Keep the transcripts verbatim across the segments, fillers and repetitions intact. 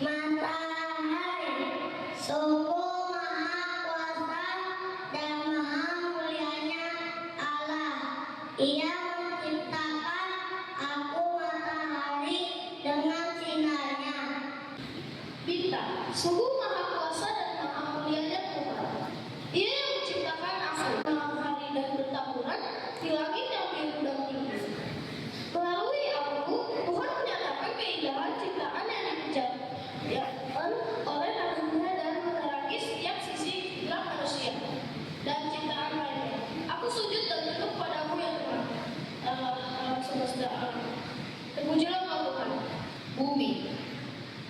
Matahari. Sungguh maha kuasa dan maha mulianya Allah. Ia menciptakan aku matahari dengan sinarnya. Bintang. Sungguh maha kuasa dan maha mulianya Tuhan. Ia yang menciptakan aku, malam hari dan bertaburan di langit yang biru dan tinggi. Melalui aku, Tuhan menyatakan keindahan ciptaan yang dikerjakan oleh tangannya dan menerangi setiap sisi gerak manusia dan ciptaan lainnya. Aku sujud dan tunduk padamu, ya Tuhan, Allah, Allah semesta alam. Terpujilah Engkau, Tuhan. Bumi.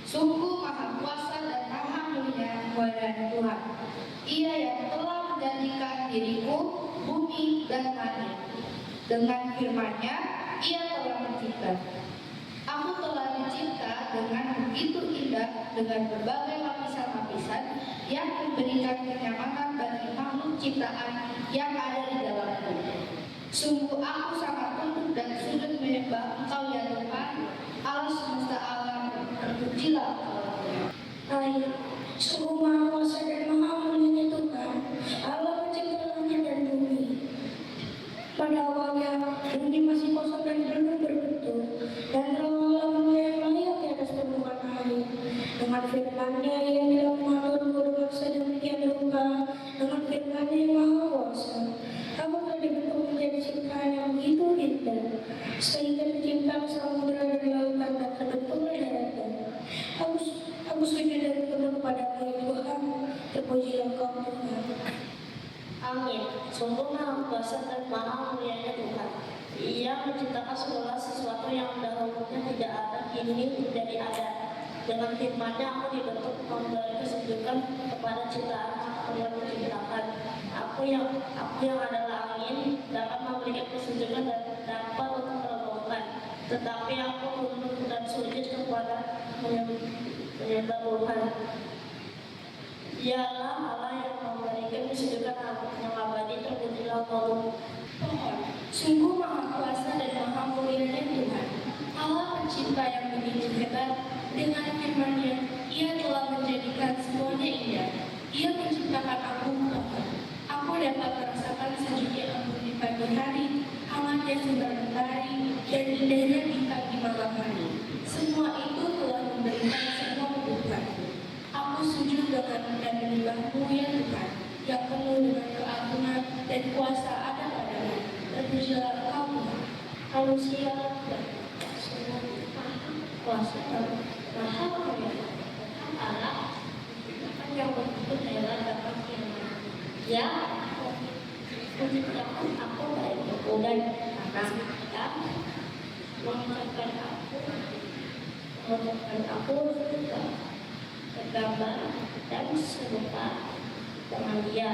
Sungguh maha kuasa dan maha mulia, mulia Tuhan. Ia yang telah menjadikan diriku, bumi, dan langit. Dengan firman-Nya, Ia telah mencipta. Aku telah dicipta dengan begitu indah, dengan berbagai lapisan-lapisan yang memberikan kenyamanan bagi makhluk ciptaan yang ada di dalamku. Sungguh aku sangat tunduk dan sujud menyembah Engkau, ya Tuhan, Allah semesta alam, terpujilah Engkau. Ai, sungguh maha kuasa dan maha mulianya Tuhan, Allah pencipta langit dan bumi. Pada awalnya, bumi masih kosong dan belum berbentuk, dan terlalu lautnya yang melayang di atas permukaan air. Dengan firman-Nya, Ia telah mengatur gunung sedemikian rupa, dengan firman-Nya yang maha kuasa. Aku telah dibentuk menjadi ciptaan yang begitu indah, sehingga terciptalah samudra dan lautan dan terbentuklah daratan. Aku, aku sujud dan tunduk kepada-Mu, ya Tuhan, terpujilah Engkau, Tuhan. Amin. Sungguh maha kuasa dan maha mulianya Tuhan. Ia menciptakan segala sesuatu yang dahulunya tidak ada, kini menjadi ada. Dengan firman-Nya aku dibentuk memberi kesejukan kepada ciptaan yang telah diciptakan. Aku yang, aku yang adalah angin dapat memberikan kesejukan dan dapat untuk melebongkan. Tetapi aku tunduk dan sujud kepada penyem-, penyembah Tuhan. Dialah Allah yang memberikan kesejukan yang abadi, terpujilah Allah. Pohon. Sungguh maha kuasa dan maha mulianya Tuhan, Allah pencipta yang begitu hebat. Dengan firman-Nya, Ia telah menjadikan semuanya indah. Ia menciptakan aku, pohon. Aku dapat merasakan sejuknya embun di pagi hari, hangatnya sinar mentari, dan indahnya bintang di malam hari. Semua itu telah memberikan semua kebutuhanku. Aku sujud dengan, dan menyembah-Mu, ya Tuhan, yang penuh dengan keagungan dan kuasa ada pada-Mu. Terpujilah Engkau, Tuhan. Manusia dan semua maha kuasa dan maha mulia Tuhan Allah, menciptakan yang begitu hebat dan maha. Ia menciptakan aku dari debu dan tanah, dan mengucapkan aku, mengucapkan aku juga segambar dan serupa dengan Dia.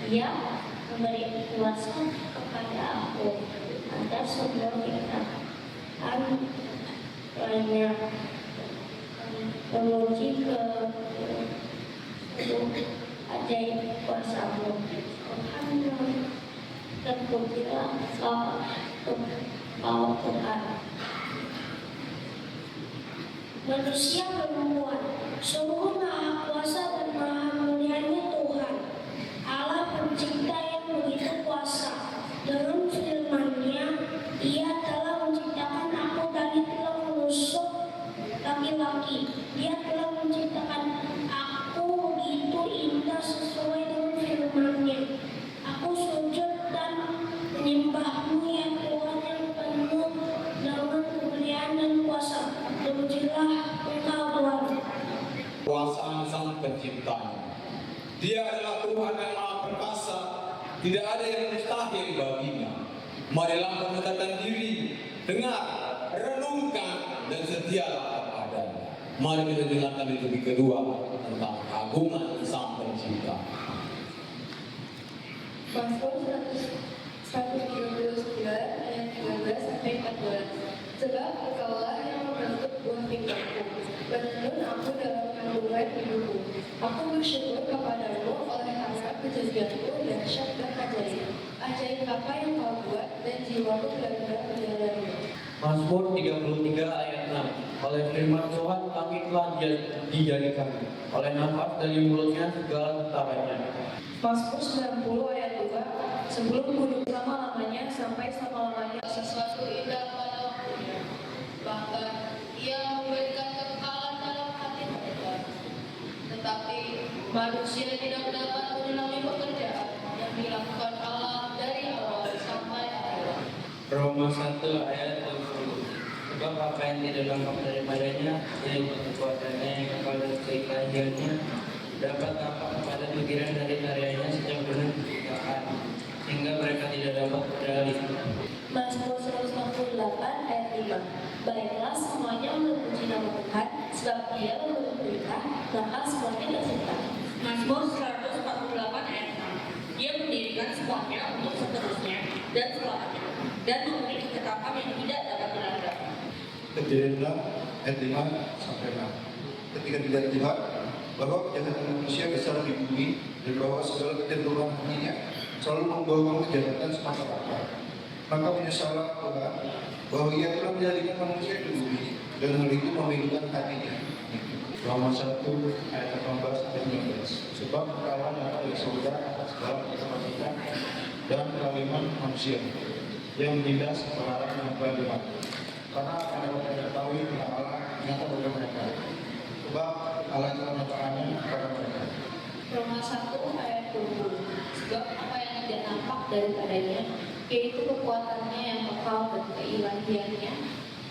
Ia memberi kuasa kepada aku atas semua ciptaan lainnya. Memuji ke sungguh ajaib kuasa-Mu, Tuhan. Terpujilah Engkau, Engkau, Tuhan. Manusia perempuan. Sungguh maha kuasa dan maha mulianya Tuhan, Allah pencipta yang begitu kuasa. Dengan firman-Nya, Ia telah menciptakan aku dari tulang rusuk laki-laki. Dia telah menciptakan aku begitu indah sesuai dengan firman-Nya. Aku sujud dan menyembah-Mu, ya Tuhan, yang penuh dengan kemuliaan dan kuasa. Terpujilah Engkau, Tuhan. Kuasaan Sang Penciptanya. Dia adalah Tuhan yang Maha Perkasa, tidak ada yang mustahil bagi-Nya. Marilah mendekatkan diri, dengar, renungkan, dan setialah kepada-Nya. Mari kita dengarkan liturgi kedua tentang keagungan Sang Pencipta. Mazmur seratus, seratus tiga puluh sembilan ayat tiga belas sampai empat belas. Sebab Engkaulah yang membentuk buah pinggangku, menenun aku dalam kandungan ibuku. Aku bersyukur kepada-Mu oleh karena kejadian-Mu dahsyat dan ajaib. Ajaib apa yang Kau buat, dan jiwaku bangga mendengarnya. Mazmur tiga puluh tiga ayat enam. Oleh firman Tuhan langit telah dia-, dijadikan, oleh nafas dari mulutnya segala tentara-Nya. Mazmur sembilan puluh ayat dua. Sebelum gunung selama-lamanya sampai selama-lamanya. Sesuatu indah pada waktunya. Bahkan Ia memberikan kekekalan dalam hati mereka. Tetapi manusia tidak dapat mengulangi pekerjaan yang dilakukan Allah dari awal sampai akhir. Roma satu ayat dua puluh. Sebab apa yang tidak nampak daripada-Nya, yaitu kekuatannya yang kekal dan keilahiannya, dapat nampak kepada pikiran dari karya-Nya sejak dunia diciptakan, sehingga mereka tidak dapat berdalih. Mazmur seratus enam puluh delapan ayat lima. Baiklah, semuanya memuji nama Tuhan, sebab Dialah pemberi perintah, maka semuanya tercipta. Mazmur seratus empat puluh delapan ayat enam. Dia mendirikan semuanya untuk seterusnya dan selamanya, dan memberi ketetapan yang tidak dapat dilanggar. Kejadian enam ayat lima sampai enam. Ketika dilihat Tuhan bahwa kejahatan manusia besar di bumi dan bahwa segala kecenderungan hatinya selalu membawa kejahatan semata-mata, maka menyesallah Tuhan bahwa Ia telah menjadikan manusia di bumi, dan hal itu memilukan hatinya. Roma satu ayat delapan belas sampai sembilan belas. Sebab Allah nyata dari surga atas segala kehidupan kita dan kalimat manusia yang menindas melarang yang telah dimakan. Karena apa yang mereka ketahui tentang Allah nyata bagi mereka. Sebab Allah telah menyatakannya kepada mereka. Roma satu ayat dua puluh. Sebab apa yang tidak nampak daripada-Nya, yaitu kekuatannya yang kekal dan keilahiannya,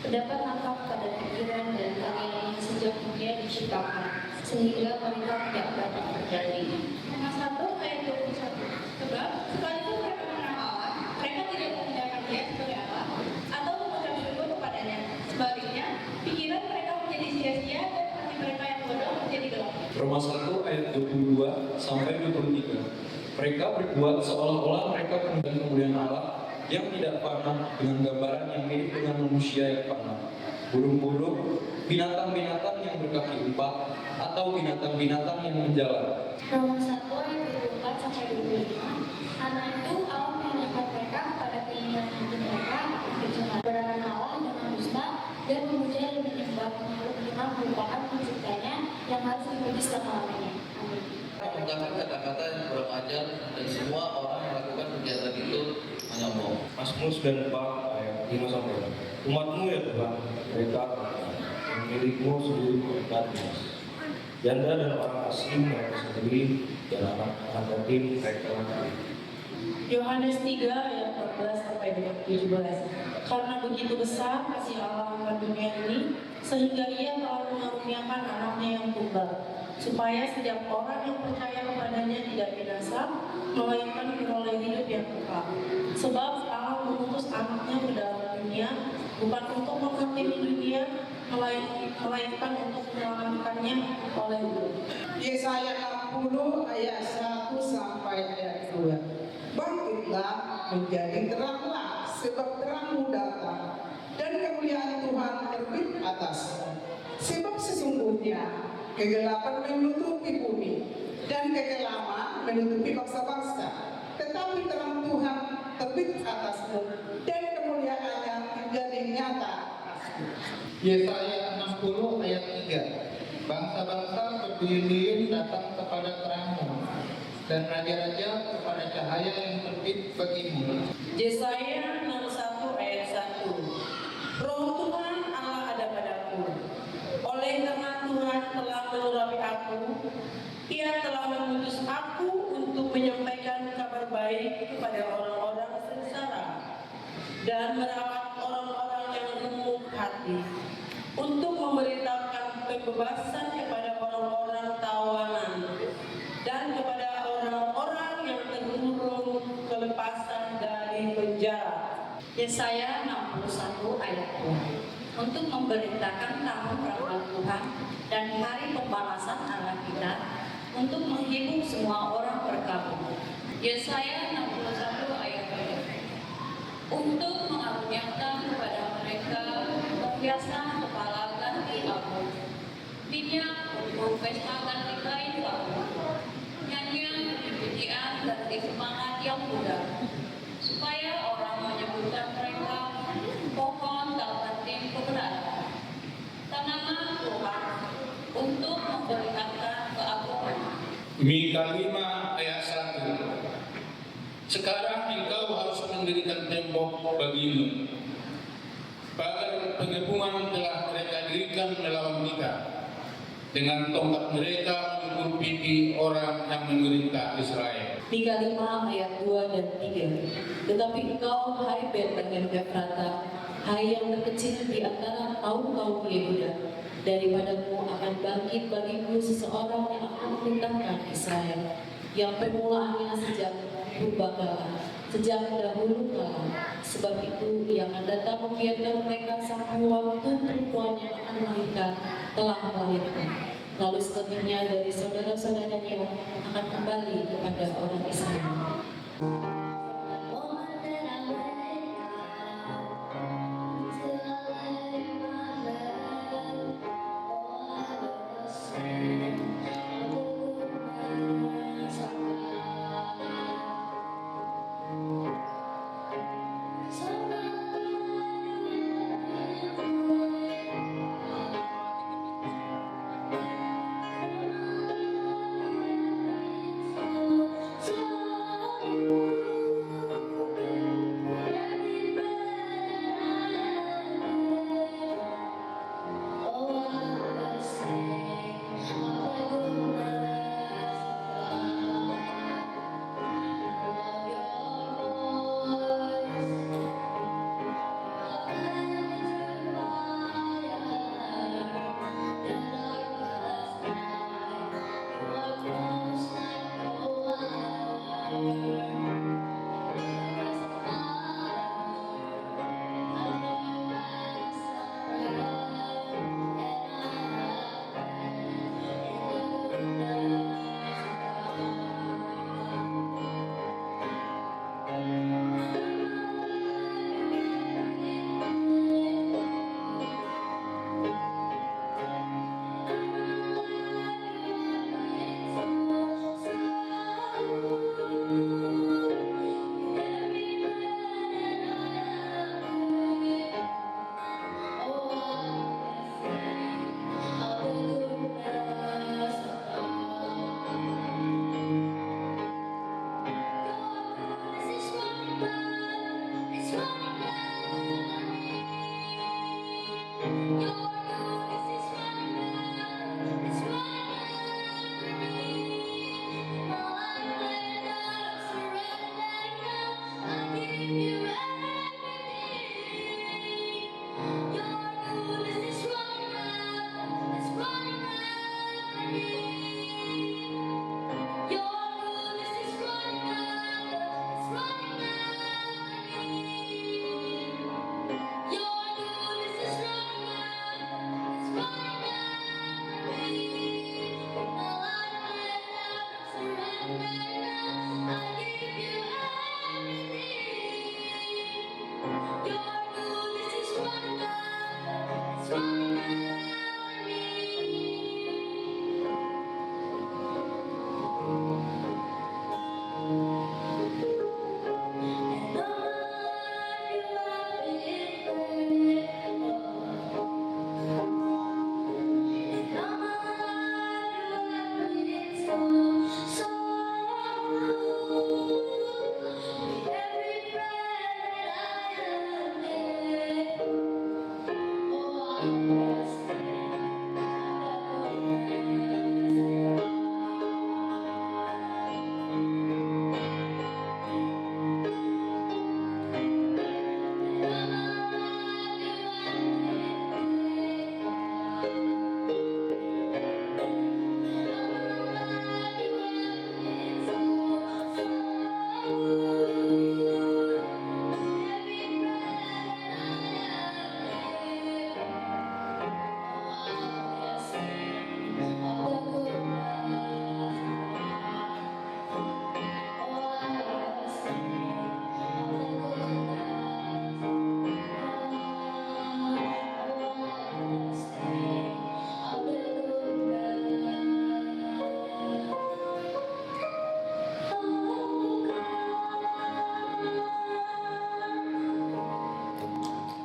dapat nampak pada pikiran dan karya-Nya sejak dunia diciptakan, sehingga mereka tidak dapat berdalih. Roma satu ayat dua puluh satu. Sebab sekalipun mereka mengenal Allah, mereka tidak memuliakan Dia sebagai Allah atau mengucap syukur kepada-Nya. Sebaliknya, pikiran mereka menjadi sia-sia dan hati mereka yang bodoh menjadi gelap. Roma satu ayat dua puluh dua sampai dua puluh tiga. Mereka berbuat seolah-olah mereka kemuliaan Allah yang tidak fana dengan gambaran yang mirip dengan manusia yang fana, burung-burung, binatang-binatang yang berkaki empat, atau binatang-binatang yang menjalar. Roma satu ayat dua puluh empat sampai dua puluh lima. Karena itu Allah menyerahkan mereka kepada keinginan hati mereka untuk bercela. Berangkat Allah dengan dusta dan memuja dan menyembah makhluk yang merupakan penciptanya yang harus dipuji selama-lamanya. Amin. Mengucapkan kata-kata yang kurang ajar dan semua orang yang melakukan kegiatan itu menyombong. Mazmur sembilan puluh empat ayat lima sampai enam. Umat-Mu ya Tuhan, mereka memiliki-Mu seluruh umat-Mu. Janda dan orang asing mereka sendiri, dan anak-anak yatim mereka lagi. Yohanes tiga ayat empat belas sampai dengan tujuh belas. Karena begitu besar kasih Allah akan dunia ini, sehingga Ia telah mengaruniakan Anak-Nya yang tunggal, supaya setiap orang yang percaya kepada-Nya tidak binasa, melainkan beroleh hidup yang kekal. Sebab Allah mengutus Anak-Nya ke dalam dunia, bukan untuk menghakimi dunia, melain-, melainkan untuk menyelamatkannya oleh Dia. Yesaya enam puluh ayat satu sampai ayat dua. Bangkitlah, menjadi teranglah, sebab terang-Mu datang, dan kemuliaan Tuhan terbit atasmu. Sebab sesungguhnya kegelapan menutupi bumi, dan kekelaman menutupi bangsa-bangsa. Tetapi terang Tuhan terbit atasmu, dan kemuliaan-Nya menjadi nyata atasmu. Yesaya enam puluh ayat tiga. Bangsa-bangsa berduyun-duyun datang kepada terang-Mu, dan raja-raja kepada cahaya yang terbit bagi-Mu. Yesaya enam satu ayat satu. Roh Tuhan Allah ada padaku. Oleh karena Tuhan telah mengurapi aku, Ia telah mengutus aku untuk menyampaikan kabar baik kepada orang-orang sengsara dan merawat orang-orang yang remuk hati, untuk memberitakan pembebasan kepada orang-orang tawanan dan kepada orang-orang yang terkurung kelepasan dari penjara. Yesaya enam puluh satu ayat dua. Untuk memberitakan tahun rahmat Tuhan dan hari pembalasan Allah kita, untuk menghibur semua orang berkabung. Yesaya enam puluh satu ayat tujuh. Untuk mengaruniakan kepada mereka perhiasan kepala ganti abu, minyak untuk pesta ganti kain baru, nyanyian puji-pujian ganti semangat yang muda, supaya orang menyebutkan mereka pohon tak Mika lima ayat satu. Sekarang engkau harus mendirikan tembok bagimu, pagar pengepungan telah mereka dirikan melawan kita. Dengan tongkat mereka memukul pipi orang yang memerintah Israel. Mika lima ayat dua dan tiga. Tetapi engkau, hai Betlehem Efrata, hai yang terkecil di antara kaum-kaum Yehuda, daripadamu akan bangkit bagiku seseorang yang akan memerintahkan Israel, yang permulaannya sejak purba kala, sejak dahulu kala. Sebab itu, ia akan datang membiarkan mereka sampai waktu perempuan yang akan melahirkan telah melahirkan. Lalu selebihnya dari saudara-saudaranya akan kembali kepada orang Israel.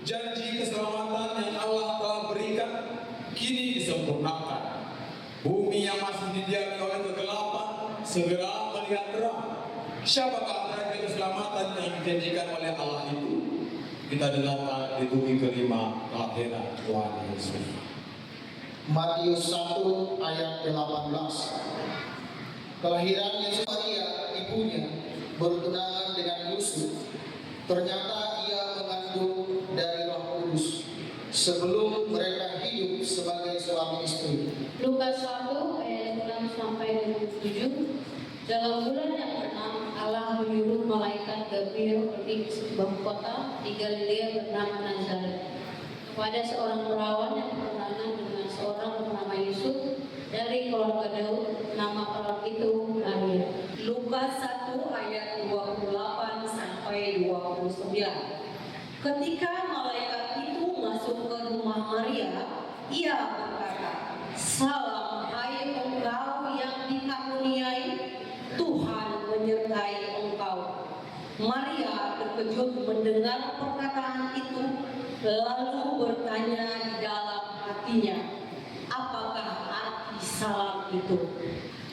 Janji keselamatan yang Allah telah berikan kini disempurnakan. Bumi yang masih didiami oleh kegelapan Segera melihat terang. Siapakah Raja Keselamatan yang dijanjikan oleh Allah itu? Kita dengarkan liturgi kelima kelahiran Tuhan Yesus. Matius satu ayat delapan belas. Kelahiran Yesus. Maria, ibunya, bertunangan dengan Yusuf. Ternyata ia mengandung dari Roh Kudus sebelum mereka hidup sebagai suami istri. Lukas satu ayat enam sampai dengan tujuh. Dalam bulan yang keenam, Allah menyuruh malaikat Gabriel pergi ke sebuah kota di Galilea bernama Nazaret, kepada seorang perawan yang bertunangan dengan seorang bernama Yusuf dari keluarga Daud, nama perawan itu Maria. Lukas satu ayat dua puluh delapan sampai dua puluh sembilan. Ketika malaikat itu masuk ke rumah Maria, ia berkata, "Salam, hai engkau yang dikaruniai, Tuhan menyertai engkau." Maria terkejut mendengar perkataan itu, lalu bertanya di dalam hatinya, "Apakah arti salam itu?"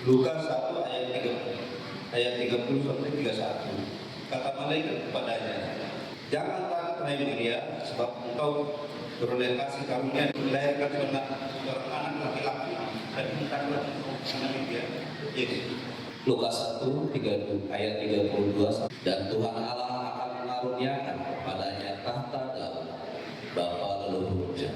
Lukas satu ayat tiga, ayat tiga puluh sampai tiga satu. Kata malaikat kepadanya, "Jangan takut, hai Maria, sebab engkau beroleh kasih karunia, dilahirkan seorang, seorang anak laki-laki, dan engkau akan mengandung dia, Yesus." Lukas satu, tiga, ayat tiga puluh dua, "Dan Tuhan Allah akan mengaruniakan padanya tahta Daud, bapa leluhurnya.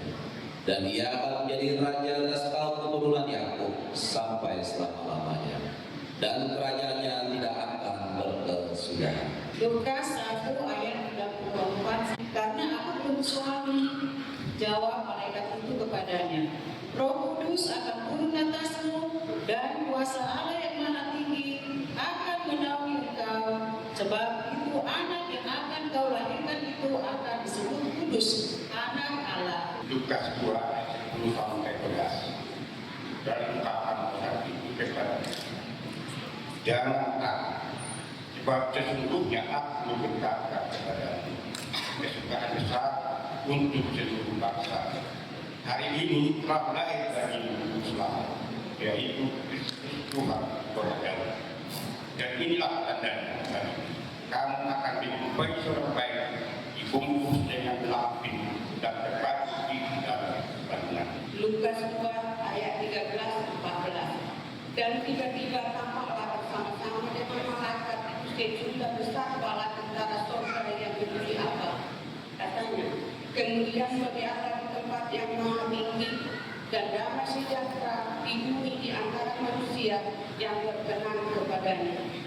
Dan ia akan menjadi raja atas kaum keturunan Yakub sampai selama-lamanya. Dan kerajaannya tidak akan berkesudahan." Lukas satu ayat tiga puluh empat, "Karena aku belum suami," jawab malaikat itu kepadanya, "Roh Kudus akan turun atasmu, dan kuasa Allah yang Maha Tinggi akan menaungi engkau. Sebab itu anak yang akan kau lahirkan itu akan disebut kudus, Anak Allah." Lukas dua ayat sepuluh sampai sebelas. Dari ungkapan besar itu, jangan takut. Sebab sesungguhnya aku memberitakan kepadamu kesukaan besar untuk seluruh bangsa. Hari ini telah lahir bagimu Juru Selamat, yaitu Kristus Tuhan Raja. Dan inilah tandanya bagimu. Kamu akan menjumpai seorang bayi dibungkus dengan pelampin dan terbaring di dalam kandungan. Lukas dua ayat tiga belas empat belas. Dan tiba-tiba tampaklah bersama-sama dengan malaikat itu sejumlah besar bala tentara sorga yang memuji Allah. Katanya, "Kemuliaan bagi Allah di tempat yang maha tinggi, dan damai sejahtera di bumi di antara manusia yang berkenan kepadanya."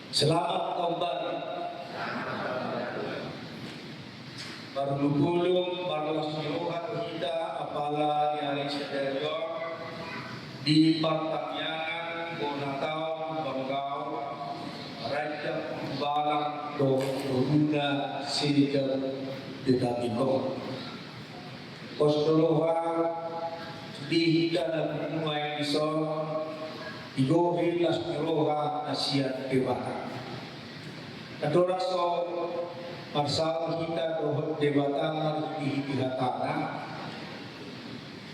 Selamat tahun baru. Marhulung-hulung marlas ni roha do hita apala di ari sadari on di partangiangan bona taon Banggaon, Raja Balang dohot boruna Siregar Betabikon. Pos do roha di hita na binoto dison, digohi las ni roha na sian Debata. Andorang so marsaor hita dohot Debata marhite-hite hatana,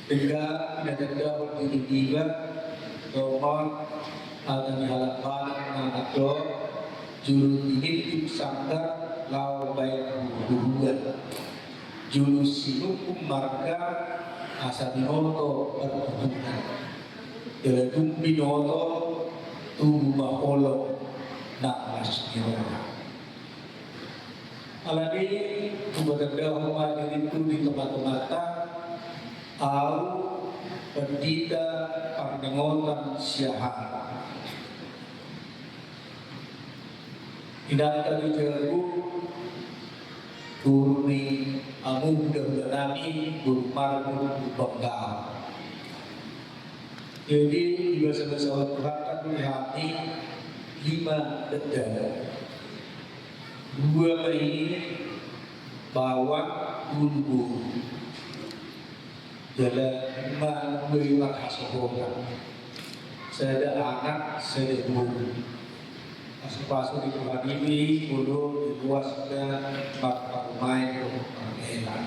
denggan pinadapot diri niba, dohot hata ni halak Batak na mandok, jolo tinindung sanggar laho baen huhuan, jolo sinungkun marga asa binoto partuturan. Jala dung binoto tubu ma holong nang las ni roha. Alani i hupatandahon ma diringku di tonga-tonganta, au Pandita Parningotan Siahaan. Inanta di jabu, boru ni hamu hulahula nami, boru Marbun Banggaon. Jadi, dibasabasahon Tuhanta do di hami lima dangdang. Dua ma i bawang, tolu boru. Jala ima dua i marhasohotan. Sada anak, sada boru. Pasupasu ni Tuhan i be, molo diloas hita marparumaen dohot marhela.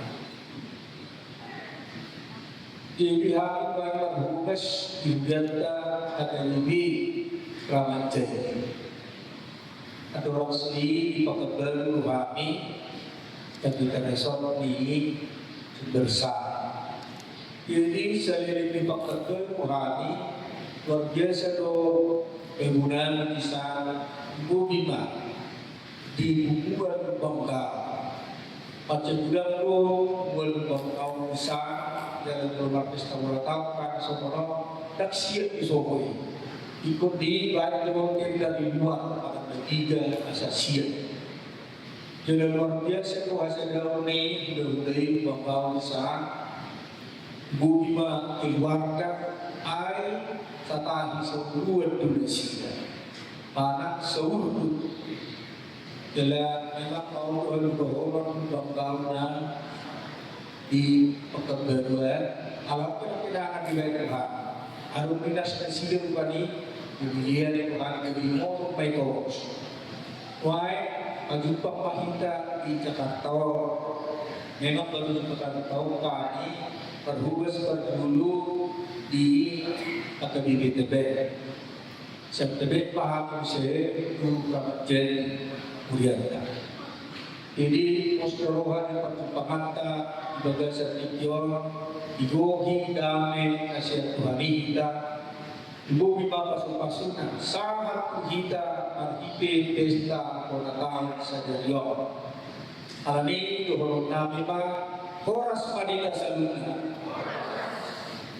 Di pihak i baen marhugas di hujanta H K B P Kramat Jati. Andorang so i dipangkataba do hami, tadi tanda sot ni Sumber Sahit. Jadi, selain dipangkataba do hami, luar biasa do pembangunan di sana, bobi ma di bukuan Banggaon. Pancet godang do bukuan Banggaon di sana, dalam rumah pesta ulang tahun, kan somono, tak siap di sopo i. Ingkon dibaen do dari luar, anak ketiga, asa siap. Jala luar biasa do hasadaon ni hulahula i Banggaon di sana. Bobi ma keluarga, ai satahi sauluan do nasida. Anak saurgut. Jala memang au do halumpang Banggaon na di Pekanbaru, alap kena-kenangan di baen Tuhan. Adong ninas nasida rupani, dimuliakan Tuhan, gabe motor ma i tolos. Nuaeng, pajumpang ma hita di Jakarta on. Memang baru di Jakarta on hami, parhugas parjolo di H K B P Tebet. Sian Tebet ma hami muse tu Kramat Jati hurianta. Jadi, pos do roha di parjumpanganta di bagasan tingki on, digohi dame na sian Tuhan i hita, dibobi ma pasupasuna sahat tu hita marhite pesta bona taon sadari on. Alani i dohonon nami ma, horas ma di hita saluhutna.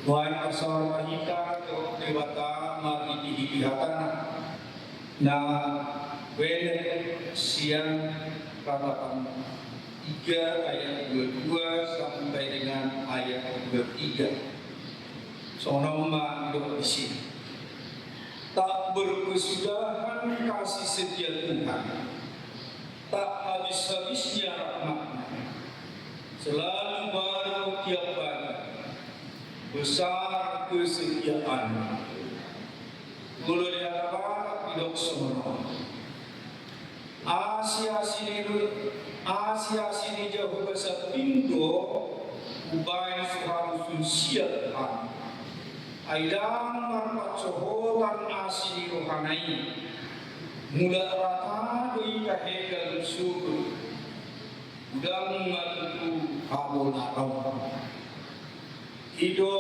Nuaeng marsaor ma hita tu Debata marhitehite hatana. Na hubaen sian Ratapan tiga ayat dua dua sampai dengan ayat dua tiga. Songon on ma didok disi. Tak berkesudahan kasih setia Tuhan, tak habis-habisnya rahmat-Nya, selalu baru tiap pagi, besar kesetiaan-Nya. Molo di hata Batak didok songon on. Asi-asi ni, asi-asi ni Jahowa sambing do hubaen so haluson siat hami. Ai ndang marpansohotan asi ni rohana i. Mulak rata do i tahe galup suhut. Godang ma tutu habonaron. I do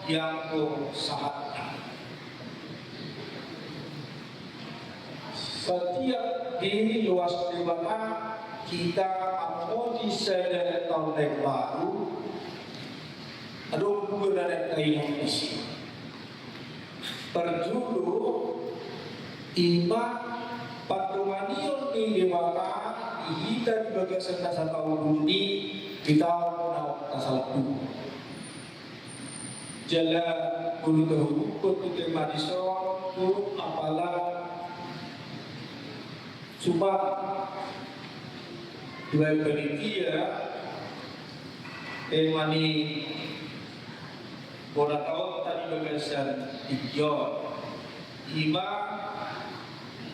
ianggo sahatna. Setiap diloas Debata hita mamoti sada taon na baru, adong dua na naeng taingot disi. Parjolo, ima pandonganion ni Debata di hita di bagasan na sataon bolon i di taon na tasalpu. Jala molo tahuthon tu tema dison, tu apala sumpah, dibaen panitia tema ni bona taonta di bagasan tingki on, ima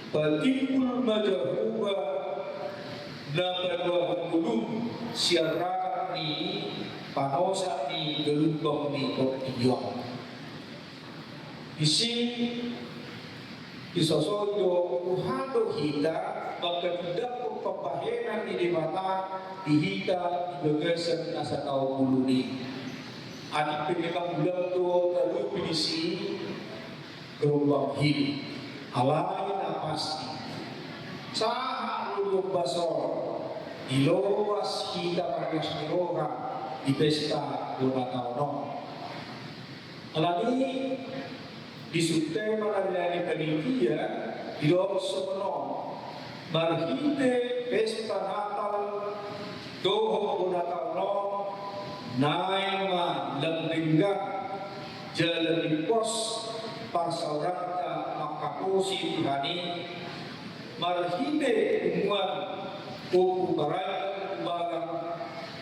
patimbul ma Jahowa na paluahon ngolum sian ragam ni panosak ni galumbang ni portibi on. Disi disosoi do, huhut do hita manghatindanghon pambahenan ni Debata di hita di bagasan na sataon bolon i. Atik pe memang unang do talupi disi gelombang hidup. Alai na pasti, sahat do di ombas on, diloas hita marlas ni roha di pesta bona taon on. Alani i, di suhut tema na nilaehon panitia, didok songon on: Marhite pesta Natal dohot bona taon on, naeng ma lam denggan jala rimpos parsaoranta manghaposi Tuhan i, marhite punguan Ompu Karaitan Tumbalang,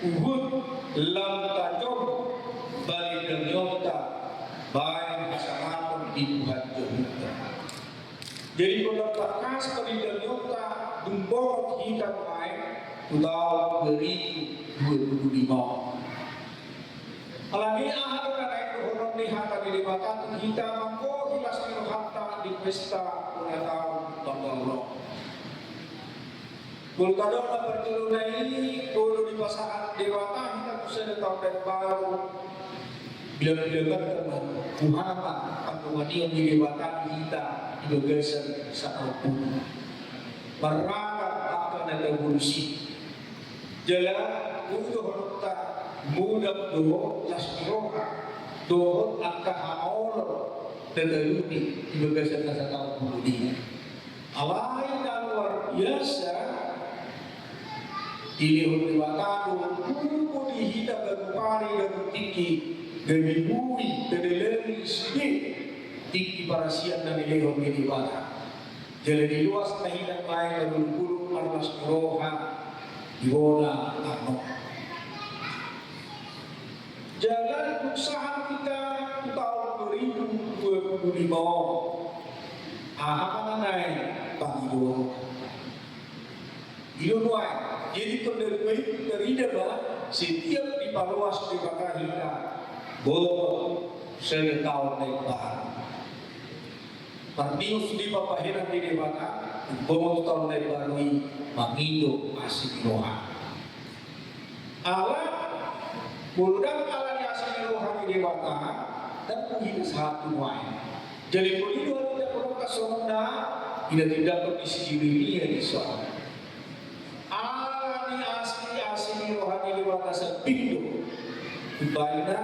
huhut lam tajom balintangionta baen hasangaton di Tuhan Jahowa. Jadi, pola tangkas balintangionta dung bongot hita nuaeng tu taon dua ribu dua puluh lima on. Alani i, aha do na naeng dohonon ni hata ni Debata tu hita manggohi las ni rohanta di pesta bona taon tanggal on? Molo tadok na parjolo na i, molo dipasahat Debata hita tu sada taon na imbaru, bilang-bilangan ma tu aha ma pandonganion ni Debata di hita di bagasan sataon bolon. Marragam angka na tabolus i. Jala molo dohononta, molo do las ni roha dohot angka hamaolon na talupi di bagasan na sataon bolon i. Alai na luar biasa, dilehon Debata do pungu di hita ganup ari ganup tingki, gabe boi tadalani sude tingki parasian na nilehon ni Debata. Jala diloas ma hita nuaeng marolopolop marlas ni roha di bona taon on. Jala dung sahat hita tu taon dua ribu dua puluh lima on, aha ma na naeng pangidoan? I do nuaeng, jadi tanda dua i tarida ma setiap dipaloas Debata hita, boto sada taon na imbaru. Pardius di pambahenan ni Debata, boto taon na imbaru i mangido asi ni roha. Ala, molo ndang ala ni asi ni roha ni Debata, ndang mungkin sahat tu nuaeng. Jadi molo i do hita molo songon na, ina tindakan di si Jeremia dison. Ala ni asi, asi ni roha ni Debata sambing do. Umbahen na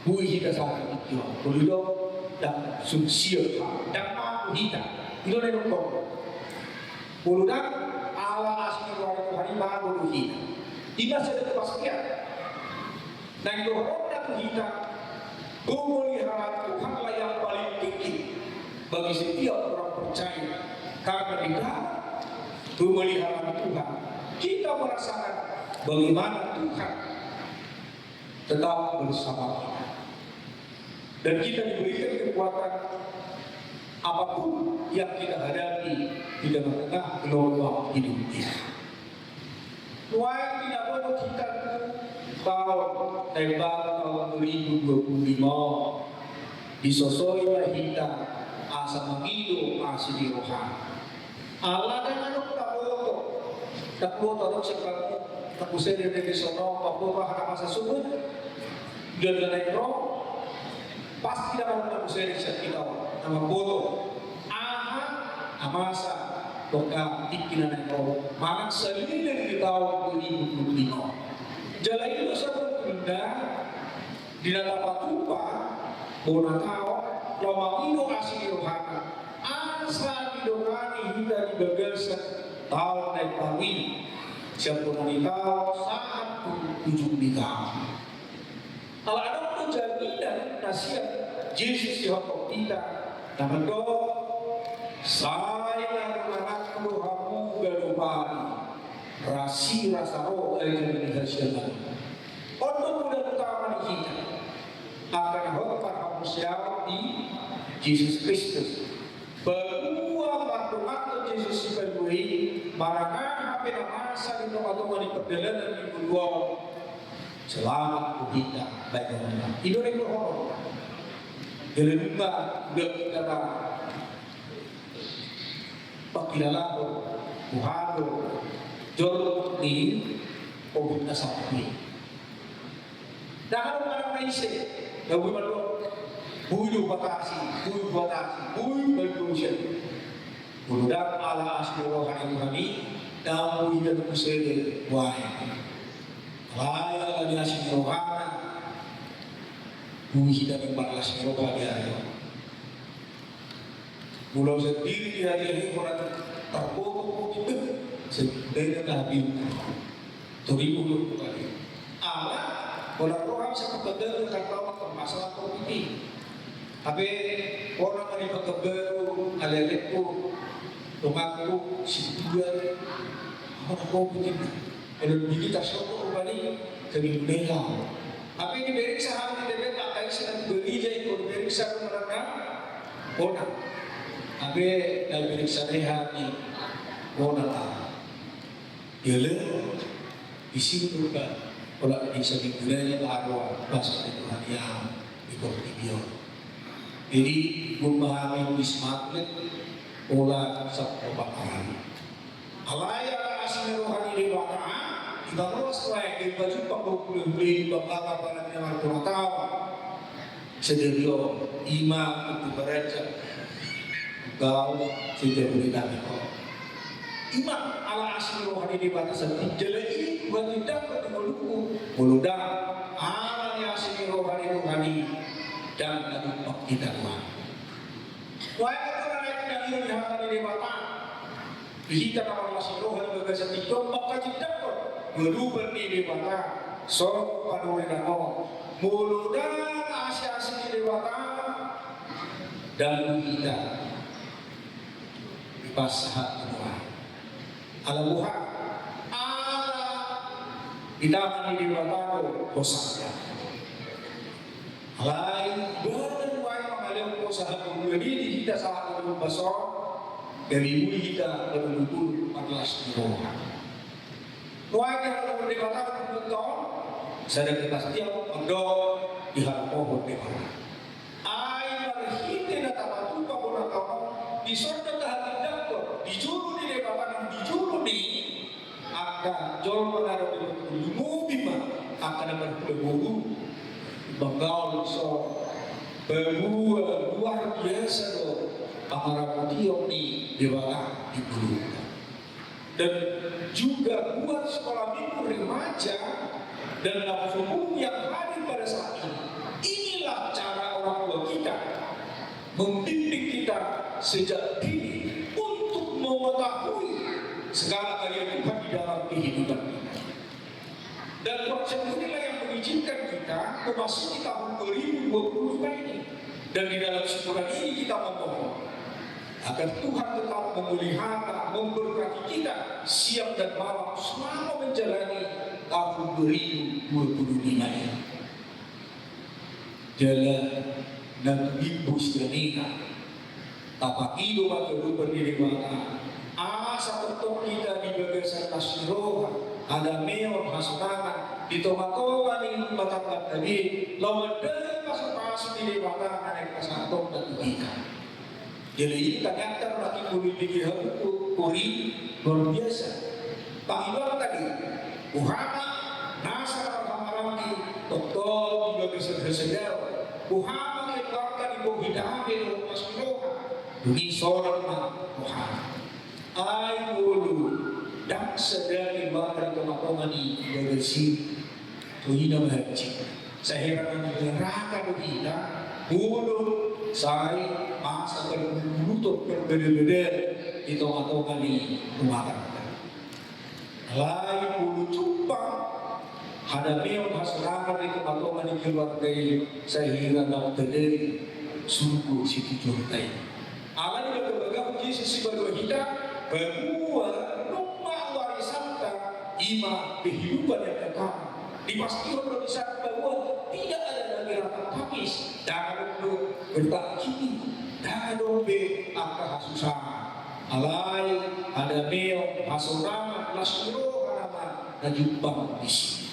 boi hita sahat tu tingki on. Molo i do ndang sungsiot, ndang mago hita. I do na nidok on. Molo ndang ala asi ni roha ni Tuhan i, mago do hita. I ma sada kepastian. Naeng dohononna tu hita, pemeliharaan Tuhanlah yang paling tinggi bagi setiap orang percaya. Karena di dalam pemeliharaan Tuhan, kita merasakan bagaimana Tuhan tetap bersama kita. Dan kita diberikan kekuatan apapun yang kita hadapi di tengah-tengah gelombang hidup ini. Nuaeng di na boto hita tu taon na imbaru, taon dua ribu dua puluh lima on, disosoi ma hita asa mangido asi ni roha. Ala ndang adong taboto, taboto adong sian hamu na husere di son on, mamboto aha na masa suhut, di na naeng ro, pasti ndang adong na husere sian hita on na mamboto aha na masa, tongka tingki na naeng ro manang saleleng di taon dua ribu dua puluh lima on. Jala i do sabotulna di na tapatupa bona taon, laho mangido asi ni rohana, asa didongani hita di bagasan taon na imbaru i, sian bona ni taon sahat tu ujung ni taon. Ala adong do jaminan na sian Jesus didokhon hita, na mandok, sai na dongananku do hamu ganup ari, rasi rasa ro aja di hasiangan. On do mula utama di hita angka na hot marhaporseaon di Jesus Kristus. Banua mardongan Jesus sipaluhon i, manang aha pe na masa di tongatonga ni pardalanan ni ngolu on, selamat do hita baen on. I do na nidokhon. Jala nunga hita na pangkilalahon, huhadon jolo ni Covid na sampulu i. Ndang adong manang na ise na boi mandok, boi do hubatasi, boi hubatasi, boi mandok sian. Molo ndang ala asi ni roha ni Tuhan i, ndang boi hita na muse be baen. Alai ala ni asi ni rohana, boi hita na marlas ni roha di ari on. Molo sandiri di ari on, molo tarboto, boi be, sandiri na habib. Tori molo bukan. Ala, molo roha bisa pangkatau, kan tahu masalah Covid i. Hape, molo na di Pekanbaru, alealengku, donganku, situan, molo Covid i. Molo di hita sopo rupani, kami mulai. Hape diperiksa hami di T P P, angka ise na tu gereja i, molo diperiksa tu manang na bona. Hape na diperiksa ni hami bona lah. Jala, di situ kan, pola di saminggu nai baru basa ni Tuhan i di portibi on. Jadi, gumpa hami Wisma Atlet, pola Sabtu opat hari. Alai ala asi ni roha ni Debata, diparoas tu aek, dipajumpang do hulahula i, bangga apala ni na marpurataon. Sadari on, ima untuk baraja. Gau, sejak boleh kami kok. Ima ala asi ni roha ni Debata sandiri, jala i, buat tidak bertemu luku. Molo ndang, ala ni asi ni roha ni Tuhan i, ndang na tumpak hita Tuhan. Wahai Tuhan, ala ni hata ni Debata. Di hita na marlas ni roha di bagasan tingki on, mangkatindangkon ganupan ni Debata, songon panurirang on, molo ndang asi-asi ni Debata, ndang hita dipasahat tu Tuhan. Ala boha, ala di tangan ni Debata do hosana. Alai, boha do nuaeng mangalehon hosana, boha do di hita sahat tu bagas on, gabe boi hita gabe boi marlas ni roha. Nuaeng dihaholongi Debata tu ngolunta on, sada kepastian, mandok dihaholongi Debata. Ai marhite na tapatupa bona taon on, dison do tahatindangkon, di jolo ni Debata nang di jolo ni angka jolma na dope lumobi ma angka na marhula boru. Bangga on so, paboa luar biasa do pangaramotion ni Debata di ngolunta. Dan juga buat sekolah minggu remaja dan naposo umum yang hadir pada saat ini. Inilah cara orang tua kita membimbing kita sejak dini untuk mengetahui segala karya Tuhan di dalam kehidupan kita. Dan konsep inilah yang mengizinkan kita memasuki tahun dua ribu dua puluh lima ini. Dan di dalam syukuran ini kita memohon agar Tuhan tetap memelihara, memberkati kita siang dan malam selama menjalani tahun dua ribu dua puluh lima ini. Jala na tumimbo sian i, tapangido ma tu Debata, asa tongtong hita di bagasan las ni roha, hadameon, hasonangan di tongatonga ni rumah tangga tadi, laho mandai pasupasu ni Debata na naeng pasahatonta tu hita. Jadi, ternyata lagi politik hamu tu, kori, luar biasa. Pangidoan tadi, boha ma nasa na marhahamaranggi, tongtong di bagasan hasadaon. Boha ma keluarga di bohi dame dohot las ni roha. Dung i sonang ma boha. Ai molo ndang sada keluarga di tongatonga ni bagas i, tu ina ma hansit. Sai heran nang, heran do hita, molo sai masa parbulutbulut, parbadabadaan. di tonga-tonga ni rumah tangga. Alai molo jumpang hadameon, hasorangan di tonga-tonga ni keluarga i, sai hira na umtederi surgo situjuonta i. Alani bagabaga Jesus sipadoa hita, bahwa nunga warisanta i ma kehidupan yang kekal. Dipastihon do di sana bahwa tidak ada lagi ratapan tangis, dang adong do gertak gigi, dang adong be angka hasusaan. Alai hadameon, hasorangan, las ni roha nama na jumpang disi.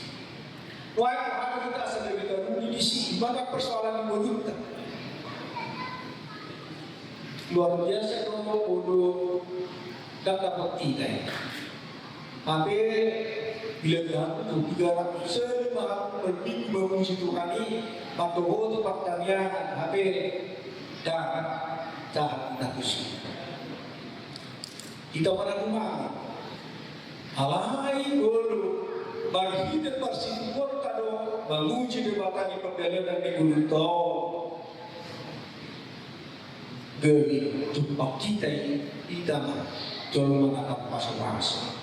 Wah, hami hita asa gabe taruli disi, i ma na persoalan ni ngolunta. Luar biasa do molo dapot hita i. Hape bila dia aku tu tiga ratus lima puluh minggu memuji Tuhan i, matoho tu pertanyaan, hape dang tahan hita tusi. Hita mana rumah. Alai molo marhite parsitumbuonta do mamuji Debata di pardalanan ni ngolunta on. Gabe jumpang hita i, hita ma jolma na tarpasupasu.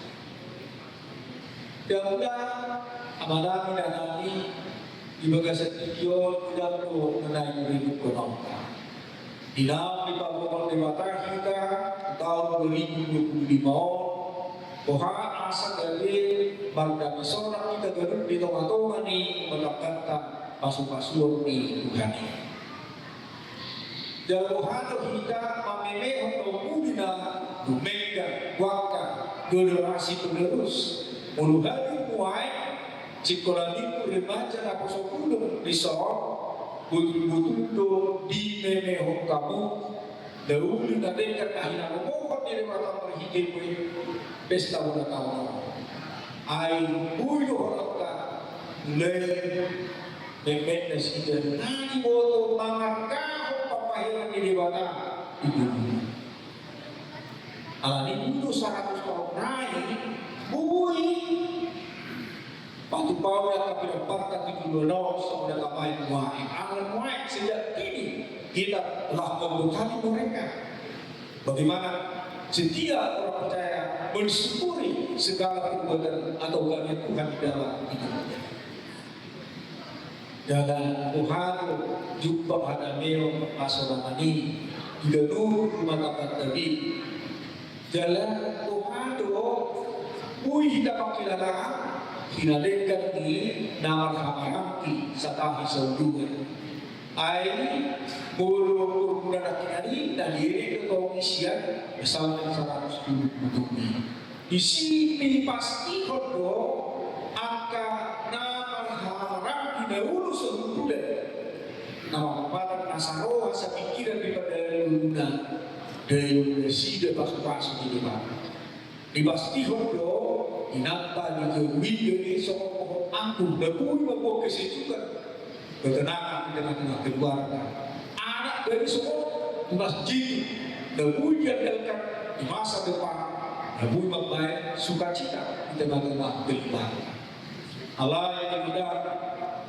Dang ula, amanami, inanami, di bagasan tingki on, dang ula na naeng ribut gonongka. Di na dipaboa Debata hita taon dua ribu dua puluh lima on, boha asa gabe mardame sorak hita ganup di tonga-tonga ni patakanta pasupasuon ni Tuhan i. Jala boha do hita mamemehon na umurna dumenggan, wangka, generasi penerus. Molo hadir nuaeng sikola minggu remaja naposobulung dison, botul-botul do dimemehon hamu na uli na denggan na hinaromohon ni Debata marhite pesta ulang tahun on. Ai boi do horongta mulai memeng nasida na diboto mangargahon pambahenan ni Debata di ngoluna. Alani i do saratus tahun nai boi patupahon angka pidamparta tu joloan on songon na tamaen nuaeng. Ala nuaeng sejak dini kita lakukan bekali mereka. Bagaimana setia orang percaya mensyukuri segala perbuatan atau karya Tuhan di dalam hidupnya. Jala boha do jumpang hadameon, hasorangan i di ganup rumah tangga i. Jala boha do boi hita mangkilala hinadenggan ni na marhamaranggi satahi saulungan. Ai molo formula nangkinan i na dierek do tong i sian Psalmen saratus tolu pulu pitu i. Disi dipastihon do angka na marhamaranggi na ulos saulungan, na marpadan na saroha sapingkiran di pardalanan ni ngoluna, daion nasida pasupasu ni Debata. Dipastihon do inanta di jabu i gabe songon pohon anggur na boi mamboan kesejukon, ketenangan di tengah-tengah keluarga. Anak gabe songon tunas jitu na boi diandalkan di masa depan, na boi mambahen sukacita di tengah-tengah keluarga. Alai di hita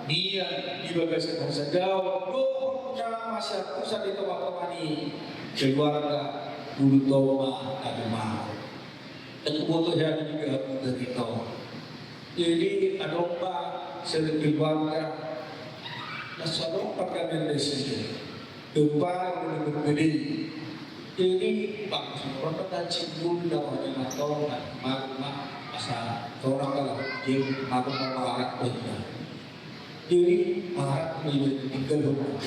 nian di bagasan hasadaon dohot na masiantusan di tonga-tonga ni keluarga, molo tonga na dumahon. Kan huboto hea di gabu dari tong. Jadi adong ma sada keluarga na so adong pardame nasida. Dompa na berbeda. Jadi bagus orang na cimbul na orang yang tahu na malu ma asa orang kalau dia malu ma mangarak benda. Jadi mangarak benda tinggal rumah.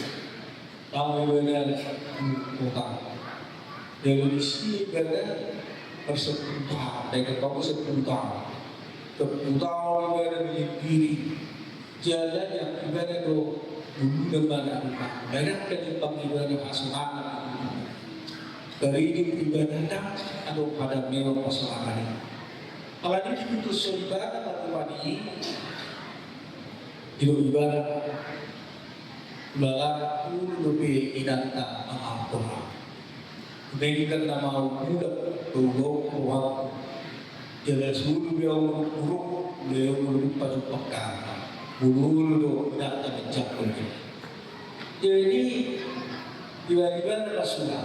Tahu benda kota. Jadi di sini benda persepuluh tahun, dari ketemu sepuluh tahun. Sepuluh tahun benda di kiri. Jala yang ibadah do dulu dan mana rumah. Banyak dari pangibadah asuhan. Dari di ibadah dang atau pada mewah pasangan. Kalau di putus ibadah baru padi. Di ibadah. Ulaon ulu dope inanta mangampura. Denggan nama ulu budak, ulu rohangku. Jala sulu be ulu buruk, ulu ulu lupa jumpa kama. Ulu ulu do inanta menjangkul. Jadi tiba-tiba na sudah.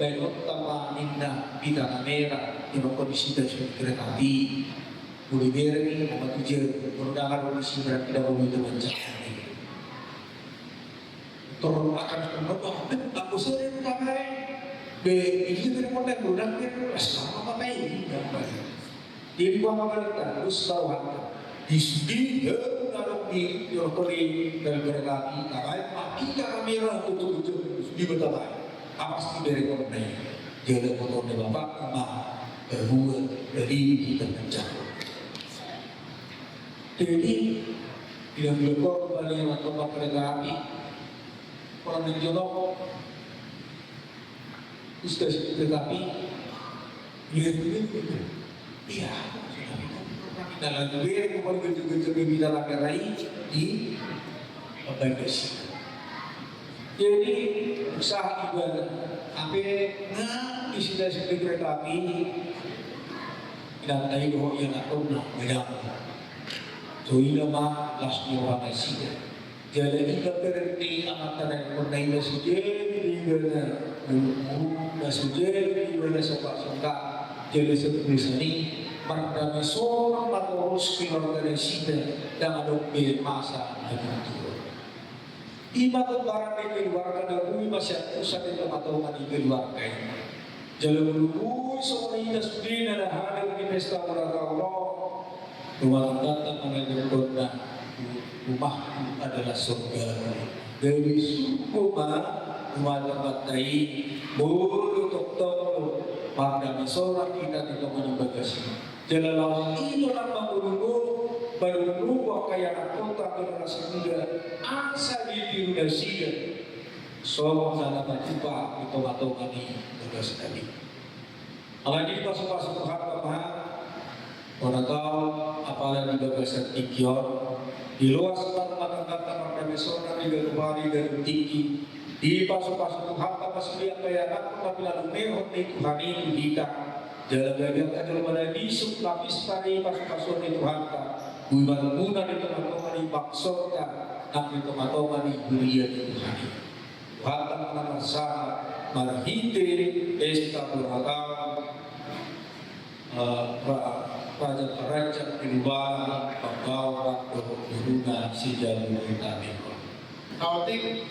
baenonta ma ninna bita na mera, di rongko di sita sumber kereta api. Muli bereng i, mama tujuan, murna ngarung di sita, tidak boleh itu baca. Tor akan pembawa, aku sering pakai. Be, ini kan mau naik udah kan, asal apa kayak ini, apa ya? Di bawah mereka, terus taruhan. Di sini, ya, kalau di, ya, kalau di, dari mereka, di, takai, mati, takai merah, tutup, tutup, di bawah takai. Apa sih dari orang lain? Jalan motor dari bapak, sama, berdua, dari di tengah jalan. Jadi, bilang-bilang kok kembali sama tempat kereta api. Orang yang jolok, terus dari situ kereta api, dia dulu gitu. Iya, dalam gue, gue gejek-gejek di dalam rai di Bangladesh. Jadi, usaha ibadah, apa, nah, di sini dari situ kereta api, dan tadi dohot yang aku nah, bilang. So, ina ma las ni roha nasida. Jala ina berarti amanta na ingkon na ina sujadi di ibana, na sujadi di ibana sopak-sopak. Jala seterusnya ni, mardame sorak ma torus keluarga nasida, dang adong be masa na tutu. Ima tu barang ni keluarga na bui masian pusat di tonga-tonga ni keluarga i. Jala molo bui songon i na sude na hadir di pesta ulang tahun on. Rumah tangganta mangajarkon na rumahku adalah surgaku. Jadi surga ma rumah tangganta i, molo tongtong mardame sorak hita di tonga ni bagas i. Jala laos i do na mangulungu, mangulungu angka ianakhonta generasi muda, asa ditiru nasida songon na tapatupa di tonga-tonga ni bagas i. Alai dipasu-pasu Tuhanta ma hita, hona taon, apala di bagasan tingki on, diloas ma rumah tangganta mardame sorak di ganup ari ganup tingki, dipasu-pasu Tuhanta ma sude angka ianakhon na pinalumehon ni Tuhan i tu hita. Jala gabe angka jolma na bisuk na pistar i pasu-pasuon ni Tuhanta, boi marguna di tonga-tonga ni bangsonta nang di tonga-tonga ni huria ni Tuhan i. Tuhanta ma na marsahat marhite pesta ulang tahun, eh, ra-, raja paranjak di lubana panggawa dohot guruna sijabu hita minggu. Kaotik,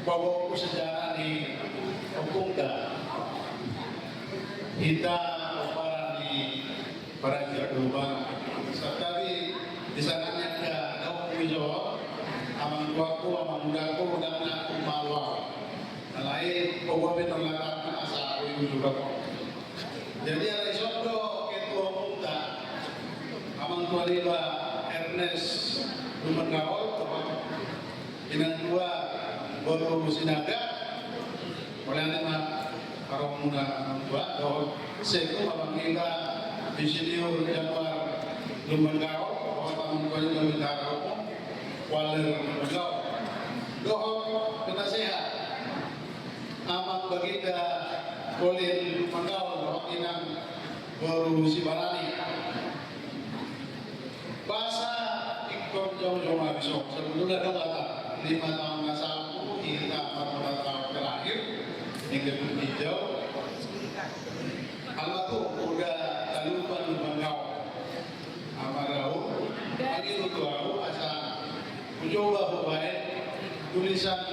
bawa ku sejarah ni ompungta. Hita ompara ni paranjak di lubana. Sadari di sana ni angka daun ku ijo, amang tuaku, amang udaku, udak na aku malu. Alai, bawa betul latar na asa aku ijo juga kok. Jadi, alai sondo ketua umumta, amang tua niba Ernest Lumban Gaol, inang tua boru Sinaga, mulai ma paromuna amang tua, dohot sekku amang niba Insinyur Januar Lumban Gaol, dohot amang tua niba Bintara Opung, Waler Lumban Gaol. Dohot penasehat. Amang Baginda Kolin Lumban Gaol dohot inang boru Sibarani. Basa ingkon jauh-jauh habis on, sebetulnya ada kata. Lima tahun na salpu, hita empat puluh tahun terakhir, yang kedua hijau. Almarhum udah talupa lupa kau. Almarhum, tadi lu tuh aku asa mencoba hubaen tulisan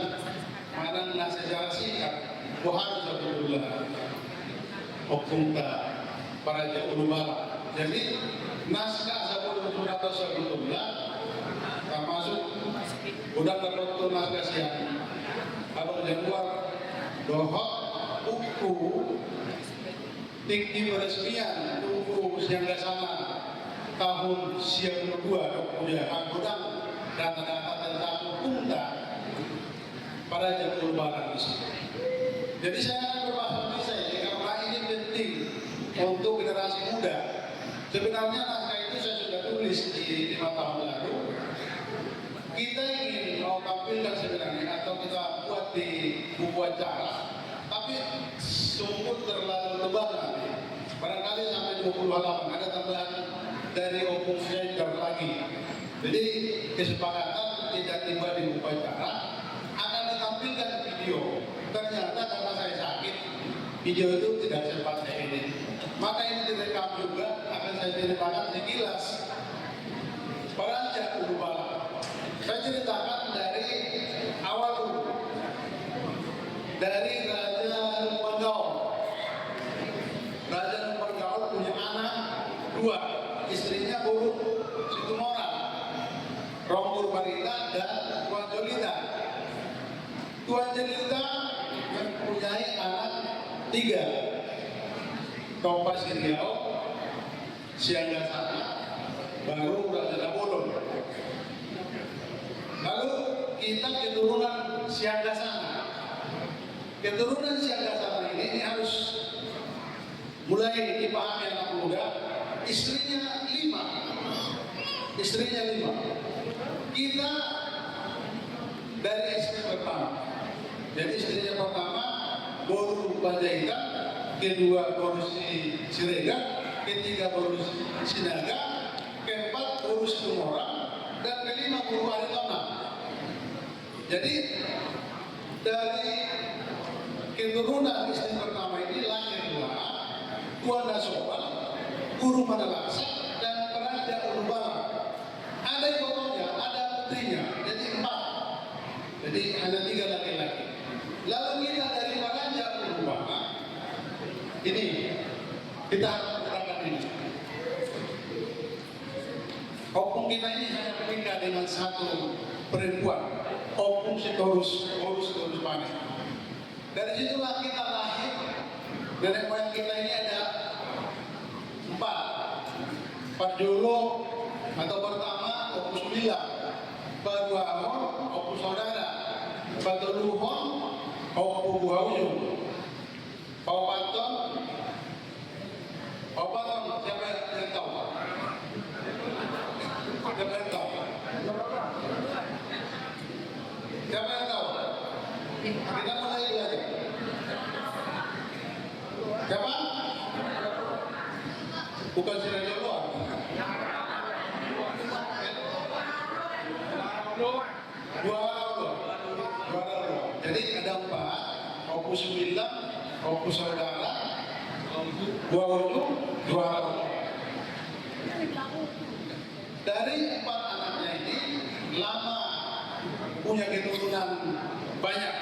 manang na sejarah singkat. Boha do sabotulna ompunta Paraja Ulubalang. Jadi naskah Sapuluh Sunat on sabotulna, termasuk godang dapothon naskah sian Abang Januar dohot buku tingki peresmian buku Sianggasana tahun sia puluh dua, dok, ya, godang data-data tentang ompunta Paraja Ulubalang. Jadi saya akan berbahasa Indonesia ini karena ini penting untuk generasi muda. Sebenarnya naskah itu saya sudah tulis di lima tahun lalu. Kita ingin mau tampilkan sebenarnya atau kita buat di buku acara, tapi sungguh terlalu tebal nanti. Barangkali sampai dua puluh halaman, ada tambahan dari Ompung Zaidar lagi. Jadi kesepakatan tidak tiba di buku acara, akan ditampilkan video. Ternyata karena saya sakit, video itu tidak sempat saya edit. Maka ini direkam juga, akan saya ceritakan sekilas. Paraja Ulubalang. Saya ceritakan dari awal dulu. Dari Raja Lumban Gaol. Raja Lumban Gaol punya anak dua, istrinya boru Situmorang, Rong Purbarita dan Tuan Jolita. Tuan Jolita mempunyai anak tiga, Topa Siriaon, Sianggasana, baru Raja Nabolon. Lalu kita keturunan Sianggasana. Keturunan Sianggasana ini, ini harus mulai dipahami anak muda. Istrinya lima. Istrinya lima. Kita dari istri pertama. Jadi istrinya pertama boru Panjaitan, kedua boru Si-, Siregar, ketiga boru Si-, Sinaga, keempat boru Situmorang, dan kelima boru Aritonang. Jadi dari keturunan istri pertama ini lahirlah Tuan Nasobal, Guru Manaraksa, dan Paraja Ulubalang. Ada ibotonya, ada putrinya, jadi empat. Jadi hanya tiga laki-laki. Lalu kita dari Paraja Ulubalang ini, kita akan ini. Ompung kita ini hanya menikah dengan satu perempuan, Ompung Sitorus, Sitorus, Sitorus Pane. Dari situlah kita lahir. Nenek moyang kita ini ada empat. Parjolo atau pertama, Ompu Sumilang. Paduahon, Ompu Saudara. Patoluhon, Ompu Buhaujung. Paopathon, paopathon, siapa yang tahu? Siapa yang tahu? Siapa yang tahu? Kita mulai belajar. Siapa? Bukan si Raja Loa. Dua orang, dua orang. Jadi ada empat, Ompu Sumilang, Ompu Saudara, Ompu Buhaujung, dua orang. Dari empat anaknya ini lama punya keturunan banyak.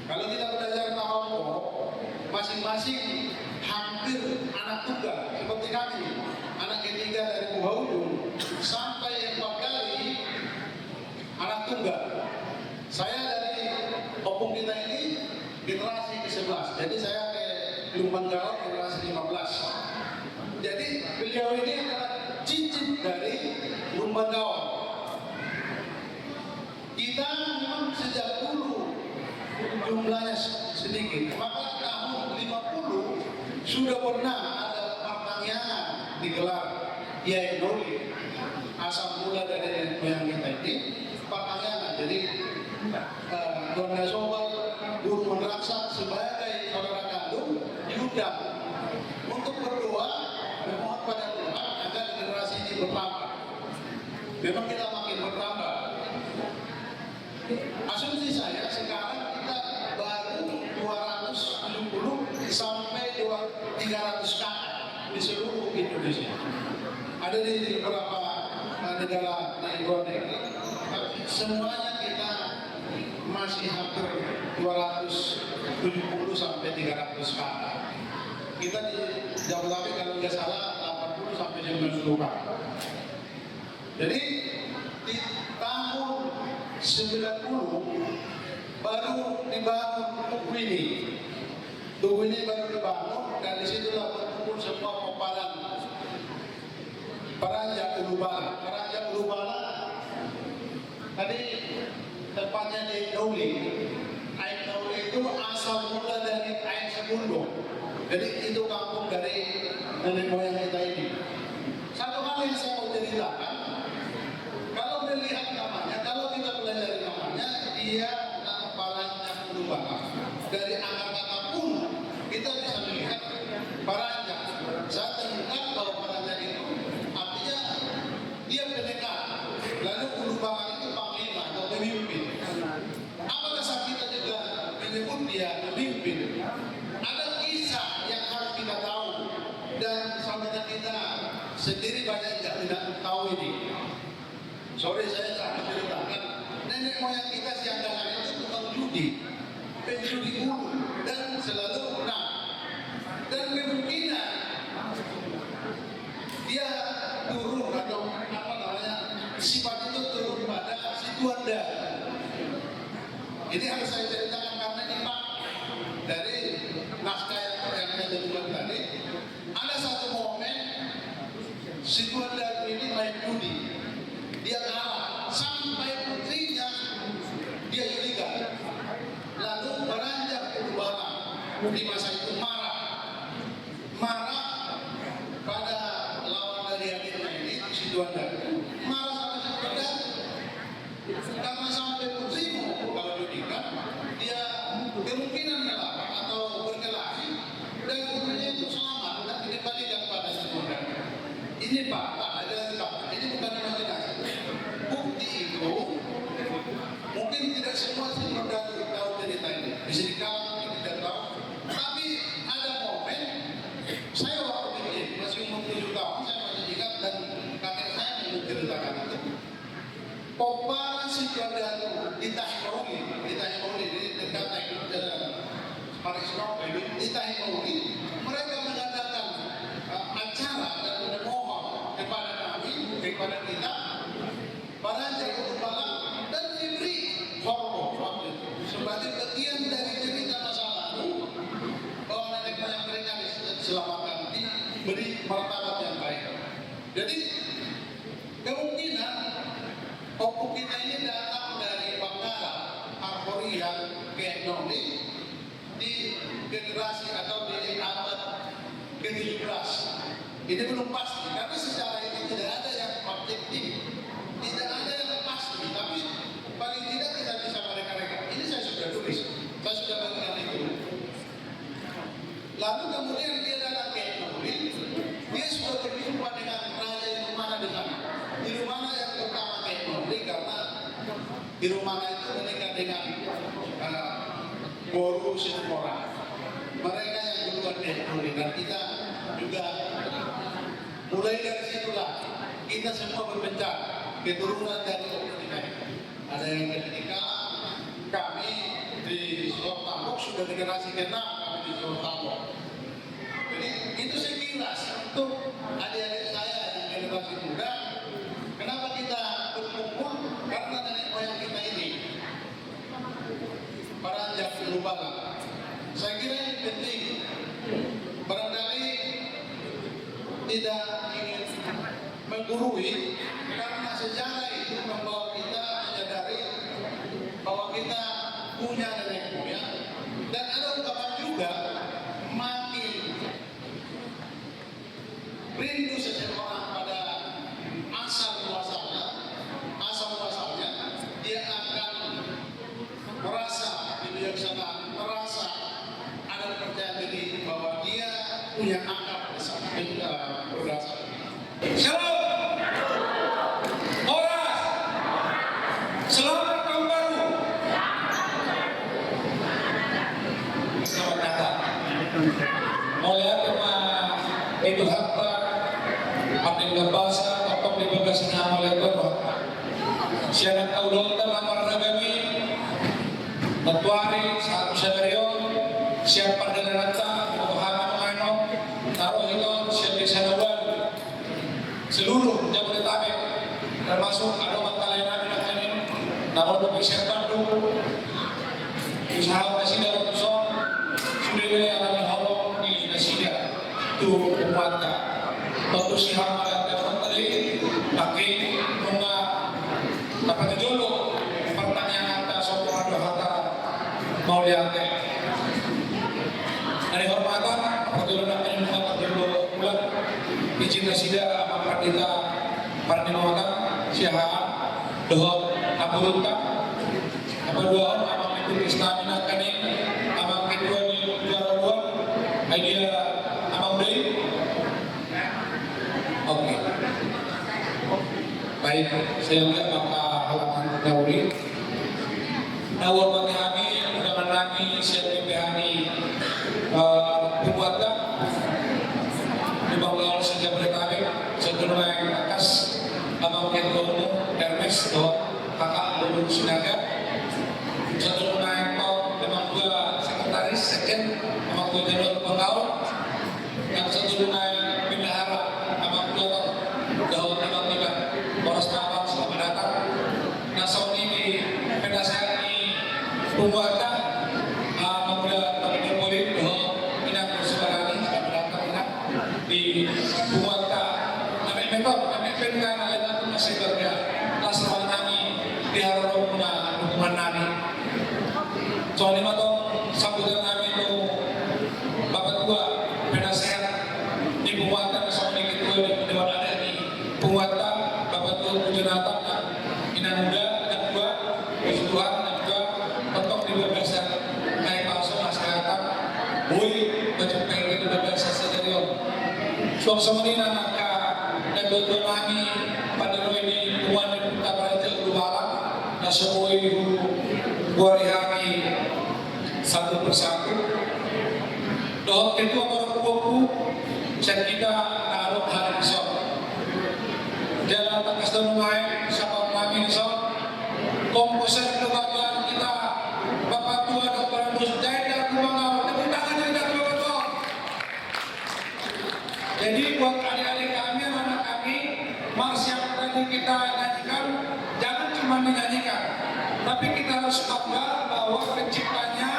Kalau kita belajar Tarompok, masing-masing hampir anak tunggal, seperti kami, anak ketiga dari Buhaujung, sampai empat kali anak tunggal. Saya dari ompung kita ini generasi ke sebelas. Jadi saya ke Lumban Gaol generasi lima belas. Jadi beliau ini adalah cicit dari Lumban Gaol. Kita memang sejak dulu jumlahnya sedikit. Maka tahun lima puluh sudah pernah ada partangiangan digelar di Aek Noli. Asal mula dari nenek moyang kita ini partangiangan. Jadi eh, Tuan Nasobal, Guru Manaraksa sebagai saudara kandung diundang untuk berdoa, memohon pada Tuhan agar generasi ini bertambah. Memang kita makin bertambah. hampir dua ratus tujuh puluh sampai tiga ratus kata. Kita di Jabodetabek, kalau nggak salah, delapan puluh sampai sembilan puluh kata. Jadi, di tahun sembilan puluh baru dibangun tugu ini. Tugu ini baru dibangun, dan disitulah berkumpul semua pomparan Paranjak Ulubalang. Paranjak Ulubalang tadi tempatnya di Nauli. Aek Nauli itu asal mula dari Aek Sembundung. Jadi, itu kampung dari nenek moyang kita ini. Satu hal yang saya mau ceritakan, kalau melihat namanya, kalau kita pelajari namanya, dia nama Paranjak Ulubalang. Dari akar kata pun kita bisa melihat Paranjak. Saya teringat bahwa Paranjak itu artinya dia pendekar. Lalu Ulubalang itu panglima atau pemimpin. Apakah kita juga menyebut dia pemimpin? Ada kisah yang harus kita tahu, dan saudara kita sendiri banyak yang tidak tahu ini. Sorry, saya harus ceritakan. Nenek moyang kita Siandalang itu tukang judi, penjudi ulung, dan selalu menang. Dan kemungkinan dia turun atau, apa namanya, sifat itu turun pada Situandaan. Ini harus saya ceritakan karena ini fakta dari naskah yang, yang saya tunjukkan tadi. Ada satu momen, Situandaan ini main judi. Dia kalah, sampai putrinya dia judikan. Lalu Paranjak Ulubalang di masa itu marah. Marah pada lawan dari adiknya ini, Situandaan. Marah sama Situandaan. Karena sampai putrimu kau judikan, dia kemungkinan melawan atau berkelahi, dan putrinya itu selamat dan dikembalikan pada Situandaan. Ini fakta, ada lagi fakta. Ini bukan imajinasi. Bukti itu, mungkin tidak semua Situandaan tahu cerita ini. Bisa dikalang, mungkin tidak tahu. Tapi ada momen, saya waktu kecil, masih umur tujuh tahun, saya masih ingat, dan kakek saya menceritakan itu. Pomparan Situandaan di Tahi Mauli, di Tahi Mauli, di dekat Tahi, eh, Paris Nord, di Tahi Mauli, mereka mengadakan, eh, acara dan memohon kepada kami, kepada kita, Paranjak Ulubalang, dan diberi horbo waktu itu sebagai bagian dari cerita masa lalu, bahwa nenek moyang mereka diselamatkan, diberi martabat yang baik. Jadi, kemungkinan ompu kita ini datang dari Bangkalan, Arboria, ke Nauli, di generasi atau di abad ketujuh belas. Ini belum pasti, karena secara ini tidak ada yang objektif, tidak ada yang pasti, tapi paling tidak kita bisa mereka-reka. Ini saya sudah tulis, saya sudah bagikan itu. Lalu kemudian dia datang ke Nauli, dia sudah berjumpa dengan Raja Inumana di sana. Inumana yang pertama ke Nauli karena Inumana itu menikah dengan, eh, boru Situmorang. Mereka yang duluan ke Nauli, dan kita juga mulai dari situlah kita semua berpencar keturunan dari Nauli. Ada yang dari Nika, kami di Solo Tambok sudah generasi keenam kami di Solo Tambok. Jadi itu sekilas untuk adik-adik saya yang generasi muda. Kenapa kita berkumpul? Karena nenek moyang kita ini Paranjak Ulubalang. Saya kira ini penting. Barangkali tidak ingin menggurui, karena sejarah itu membawa kita menyadari bahwa kita punya nenek moyang. Dan ada ungkapan juga, makin rindu seseorang pada asal muasalnya, asal muasalnya, dia akan merasa kebijaksanaan, merasa ada kepercayaan diri bahwa dia punya akar berdasar. Shalom. Horas. Selamat tahun baru. Selamat Natal. Mauliate ma di Tuhanta, pardenggan basa, tongtong di bagasan mauliate ma. Sian angka ulaonta na marragam i, Tuari satu sanario siap pardalananta, boha hami manganon, taruh hiton siap di sana wan. Seluruh Jabodetabek, termasuk adong angka lae nami nangkaning na ro dope sian Bandung. Usaha nasida ro tuson, sude do alani holong ni nasida tu punguanta. Tontu si hami ma da tadi, tapi nunga dapat jolo pertanyaan ta sopo ado hata mauliate. Nari hormatan, parjolo nangkaning nunga parjolo ulang, ijin nasida amang pandita parningotan, siahaan dohot na burunta. Apa dua on amang itu Krisna nangkaning amang ketua ni dua dua, ai dia amang dei. Oke. Baik, saya angkat maka halaman dauri. Na hormati hami, undangan nami, siap di P H ni, eh, punguanta. Di bawah sejak berkabin, satu rumah yang atas, abang ketua umum, Hermes, dohot kakak Lulung Sinaga. Satu rumah yang kau, memang dua sekretaris, sekjen, memang dua jalur penggaul. Yang satu nai bendahara, amang tuaton, dohot amang niba, boras na abang selamat datang. Na songon i di penasehat ni punguanta, ah, amang muda, amang muda Polin, dohot inang Subarani, selamat datang inang di punguanta. Amang meton, amang pen kan, amang meton masih kerja. Las roha nami, di haroro muna dukungan nami. Songon i ma tong sambutan nami tu bapatua penasehat ni punguanta, songon i ketua ni dewan adat ni punguanta, bapatua Pujonatan, inang muda, inang tua, puji Tuhan, inang tua, tongtong di bagasan na i paso na sehatan, boi baju pengke di bagasan sadari on. Suang songon i nang angka na tuatua nami, panderohi ni punguan ni Punta Baraja Ulubalang, na so boi hugoari hami satu persatu. Dohot ketua marompuompu, sian hita na adong hali dison. Jala tangkas do nuaeng, sapa nami dison. Komposer kebahagiaan hita, Bapatua Doktor Andreas Jainda Tumanggaol. Tepuk tangan dari kami, Bapak. Jadi buat adik-adik kami, anak-anak kami, mars yang tadi kita nyanyikan, jangan cuma dinyanyikan, tapi kita harus bangga bahwa penciptanya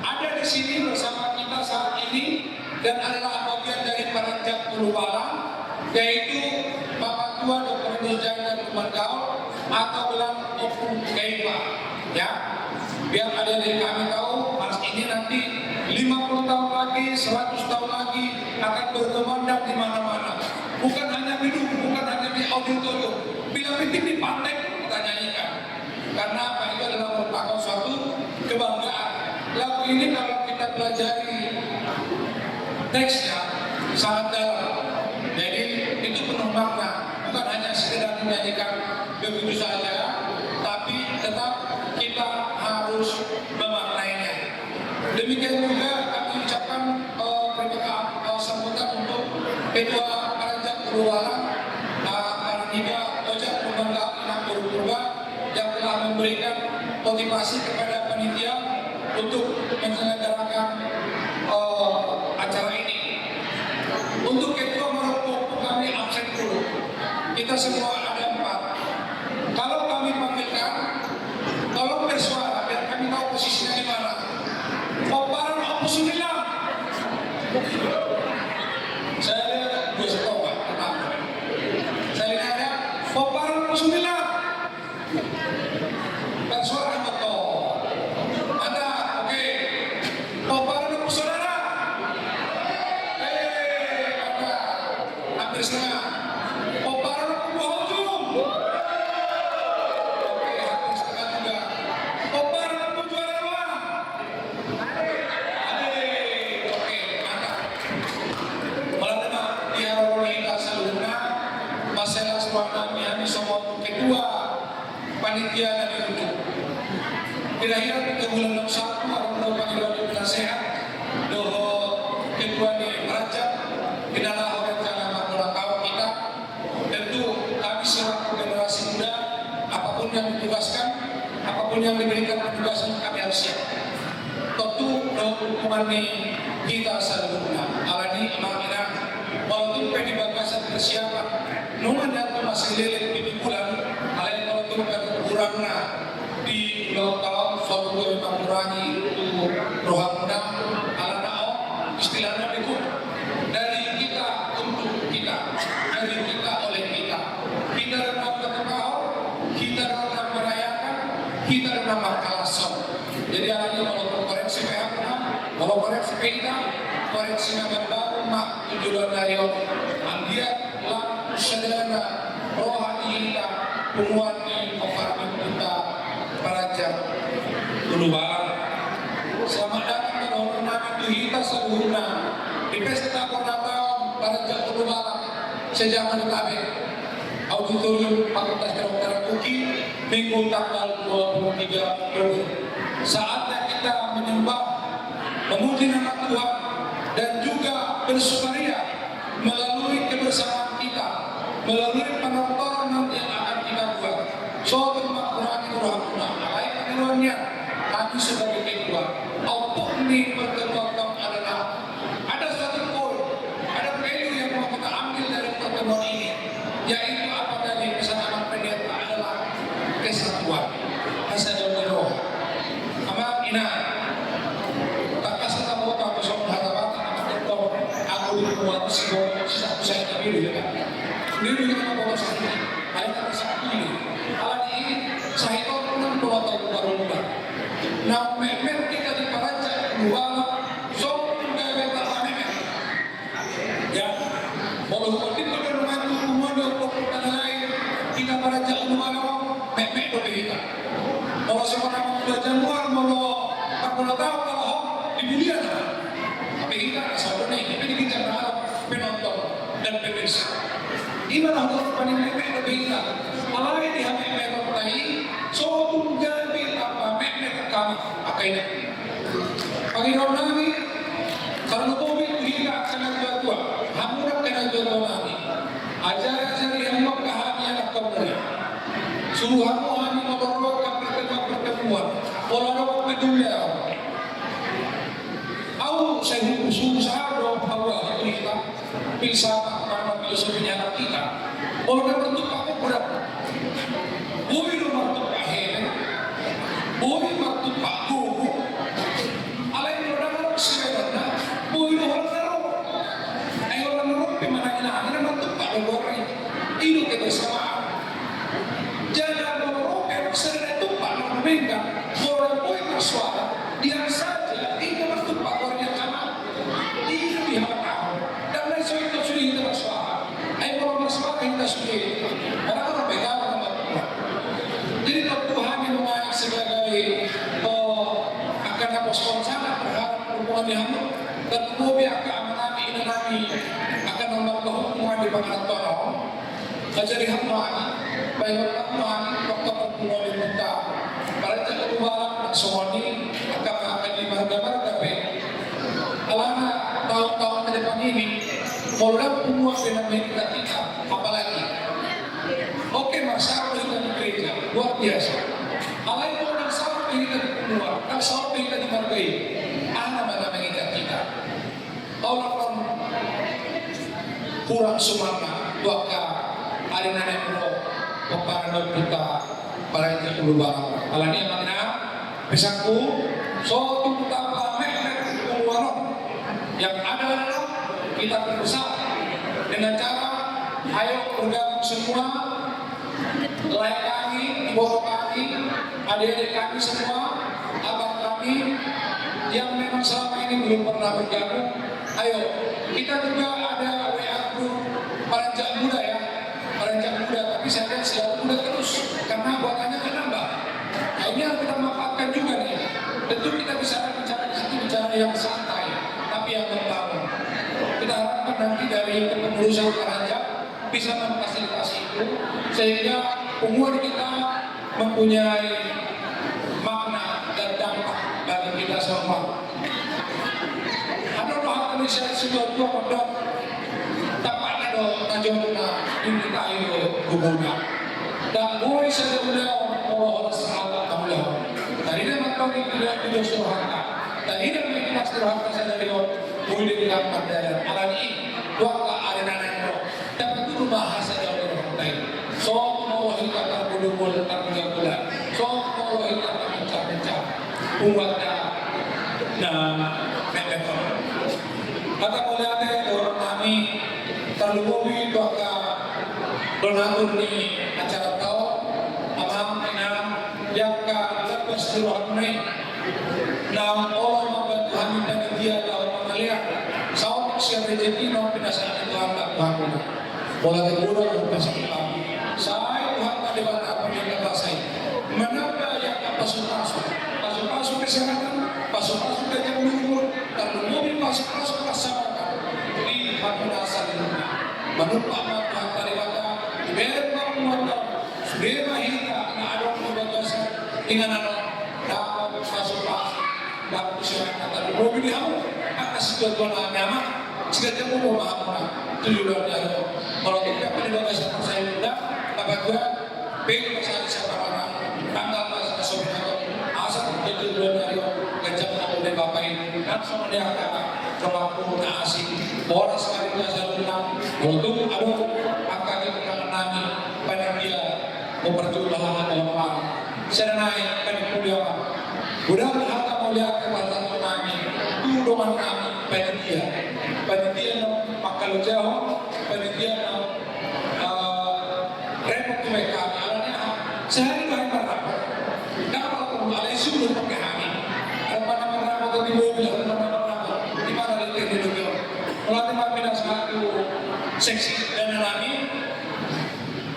ada di sini bersama kita saat ini dan adalah bagian dari Paranjak Ulubalang, yaitu Bapatua Doktor Andreas Jainda Tumanggaol atau gelar Ompu Keipa. Ya, biar adik-adik kami tahu, mars ini nanti lima puluh tahun lagi, seratus tahun lagi akan berkumandang di mana-mana. Bukan hanya di gedung, bukan hanya di auditorium. Bila penting di pantai pun kita nyanyikan. Karena apa? Itu adalah merupakan suatu kebanggaan. Lagu ini kalau kita pelajari teksnya sangat dalam. Jadi itu penuh makna. Bukan hanya sekedar dinyanyikan begitu saja, tapi tetap kita harus memaknainya. Demikian juga kami ucapkan, eh, terima kasih, eh, sambutan untuk Ketua Paranjak Ulubalang, eh, Paraniba Ojak Pemangga Inang Boru Purba yang telah memberikan motivasi kepada panitia untuk menyelenggarakan, eh, acara ini. Untuk ketua marompuompu kami absen dulu. Kita semua ada empat. Kalau kami panggilkan, tolong bersuara biar kami tahu posisinya di mana. Pomparan Ompu Sumilang. Saya lihat dua setengah, Pak. Tenang. Saya lihat ada Pomparan Ompu Sumilang. Bersuara betul. Mantap, oke. Pomparan Ompu Saudara. Eh, mantap. Hampir setengah. Pomparan Ompu Buah Ujung. Oke, hampir setengah juga. Pomparan Ompu Juara Dua. Ade, oke, mantap. Mauliate ma di haroro ni hita saluhutna, mansai las roha nami hami songon ketua panitia na diunjuk. Kira-kira tiga bulan lalu satu, adong do pangidoan ni penasehat dohot ketua ni Paranjak, di na laho rencana mangulang tahun hita. Tentu kami selaku generasi muda, apapun yang ditugaskan, apapun yang diberikan penugasan, kami harus siap. Mani hita saluhutna. Alani i, amang inang, molo tung pe di bagasan persiapan, nunga nian tu masih leleng pitu bulan, alai molo tung pe kurangna di ulaonta on, so tung pe mangurangi tu rohamuna, alana on istilahna di, dari kita untuk kita, dari kita oleh kita. Hita do na mangatahon, hita do na merayakan, hita do na mangkalashon. Jadi alani i, molo tung koreksi pe hamuna, molo koreksi pe hita, koreksi na mambangun ma tu joloan ni ari on. Anggiat lam sada na roha ni hita punguan ni Parmingguta Paranjak Ulubalang. Selamat datang ma dohonon nami tu hita saluhutna di pesta bona taon Paranjak Ulubalang se-Jabodetabek. Auditorium Fakultas Kedokteran UNKI, Minggu tanggal dua puluh tiga Oktober. Saatnya kita menyembah, memuji nama Tuhan, dan juga bersukaria melalui kebersamaan kita, melalui penonton yang akan kita buat. So tung mangurangi rohamuna, alai pangidoan nian, kami sebagai ketua, ompung ni pertemuan adalah ada satu poin, ada value yang mau kita ambil dari pertemuan ini, yaitu apa tadi pesan Amang Pendeta adalah kesatuan, kesatuan roha. Amang inang, tangkas hata boto, aku songon hata Batak, aku tentong, aku di rumah, si boto, si satu saya tak pilih, ya kan? Ini dulu kita boto sendiri, ada kata satu ini. Alani i, sahit aku nang bola tahu baru lupa. Nah, memet kita di Paranjak Ulubalang, songon gabe tak memet. Ya, molo hupatimbo do nuaeng tu punguan ni ompung na lain, hita Paranjak Ulubalang, memet dope hita. Molo songon na molo jamuan, molo parbola taon, molo hom, di bulian. Tapi hita, na saudara ini, ini di ginjang na penonton dan pemirsa. Ima na hupatimbo, memet dope hita. Alai di hamemetonta i, so tung gabe tak memet hami, angka inang. Pangidoan nami, tarlumobi tu hita angka natuatua, hamu angka natuatua nami. Ajariajari hamu angka hami anakhonmuna. Suru hamu hami molo ro angka pertemuan-pertemuan, molo adong angka jumlah. Au sai husuru sahar do paua tu hita. Filsafat, makna filosofi ni anak hita. Molo na martumpak gogo, boi do martumpak hepeng, boi martumpak gogo. Alai molo na martumpak sebenarna, boi do holan na ro. Ai holan na ro pe manang inang, na martumpak do gogo i. I do kebersamaan. Jala molo ro pe sebenarna tumpak na dumenggan, molo na boi marsuara, diam saja, i do martumpak gogo i, angka amang. Di, di halaman. Dan lain so itu sudah kita bersuara. Ai molo bersuara kita sudah. Karena orang pegang nama Tuhan. Jadi tentu hami mengayak sebagai, eh, angka na poskon sangat berharap hubungan di hamu. Dan tentu angka amanami, inanami, angka na marhubungan di pangarantoan. Ajari hamu hami, paingot hamu hami, waktu pertemuan di Kuta. Paranjak Ulubalang, songon i, angka, angka di marga-marga pe. Alana taon-taon ke depan ini, molo punguan pe na mengikuti kita, apalagi. Oke, marsaro hita di gereja, luar biasa. Alai molo marsaro hita di punguan, marsaro hita di marga i. Aha nama na mengikuti kita? Au lakon hurang sumanna tu angka ari na naeng ro pomparan dohot hita Paranjak Ulubalang. Alani i, amang inang, pesanku, so tung tapamemet punguan on. Yang ada adalah kita berusaha dengan cara, ayo bergabung semua, lae kami, iboto kami, adik-adik kami semua, abang kami yang memang selama ini belum pernah bergabung. Ayo, kita juga ada W A group Paranjak Muda ya, Paranjak Muda, tapi saya lihat selalu muda terus, karena anggotanya kan nambah. Nah, ini harus kita manfaatkan juga nih. Tentu kita bisa bicara di situ, bicara yang santai, tapi yang membangun. Kita harapkan nanti dari kepengurusan Paranjak bisa memfasilitasi itu, sehingga punguan kita mempunyai makna dan dampak bagi kita semua. Adong do hata ni sian situatua mandok, tampakna do na jotna, dirintahi do gogona. Ndang boi sada ulaon molo holan sahalak na ulaon. Tarida mantong di, di dos rohanta. Ida ma i tunas ni rohanta sadari on, mui di hita mardalan. Alani i, tu angka ari na naeng ro, dapot tudu ma hasadaon ni rohanta i. Songon hita targulumul, targulumul. Songon hita tarpecah-pecah. Buat na, na, na, na. Hata mauliate dohononnami, tarlumobi tu angka donatur ni acara on, amang, inang, di angka labas ni rohana i. Naung olo mambantu hami panitia laho mangalean saotik sian rejeki naung pinasahat ni Tuhanta tu hamuna. Mauliate godang ma pasahat hami. Sai Tuhanta Debata panggabean basa i manamba i angka pasu-pasu, pasu-pasu kesehatan, pasu-pasu ganjang umur, tarlumobi pasu-pasu parsaoran di hamuna saluhutna. Manumpak ma Tuhanta Debata, dibereng ma pangupaon, sude ma hita na adong di bagasan inganan on, dapot pasu-pasu. Baru bisa kata, lobi di hamu, angka situatua nami, amang, siganjang umur ma hamuna tu joloan ni ari on. Molo tung pe di bagasan sai muda, dapat dua, pe masa di sabarana, tanggal masa sobing atau asa tu joloan ni ari on, ganjang umur ni bapa i. Kan songon dia kata, jolma pun na asing, boras kali na saluhutna. Molo tung adong angka keponakan nami, panitia, Memperjual hal-hal dalam hal. Serenai kami kuliah. Godang hata mauliate pasahaton nami tu dongan nami panitia. Panitia na mangkalojahon, panitia na, eh, repot tu baen hami. Alani aha, sehari dua hari marrapot. Ndang apa-apa, alai sudah pakai hami. Ada mana marrapot di mobil, ada mana marrapot. Di mana lagi teknologi? Melatih kami dan satu seksi dan nami.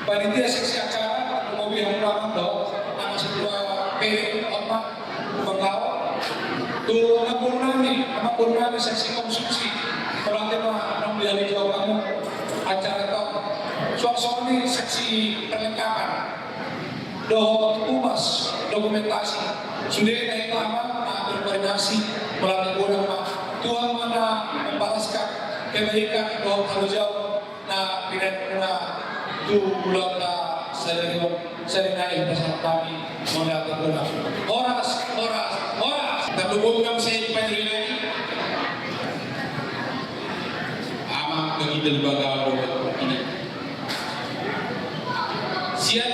Panitia seksi acara, lobi hamuna do, nang satua pe, otak, penggawa. Tu nang boru nami, nang boru nami seksi konsumsi. Mauliate ma, nang di ari jawab kamu acara tong. Suang songon i seksi perlengkapan. Dohot humas, dokumentasi. Sude na i ma, na berkoordinasi, mauliate godang ma. Tuhan ma na membalaskan kebaikan dohot halojaon. Na pinantikan tu bulan na sadari on, sadari na i pasahat hami mauliate godang. Horas, horas, horas. Tapi bukan saya dipanggil lagi. Amang bagi dari bagawan dohot ini. Siap.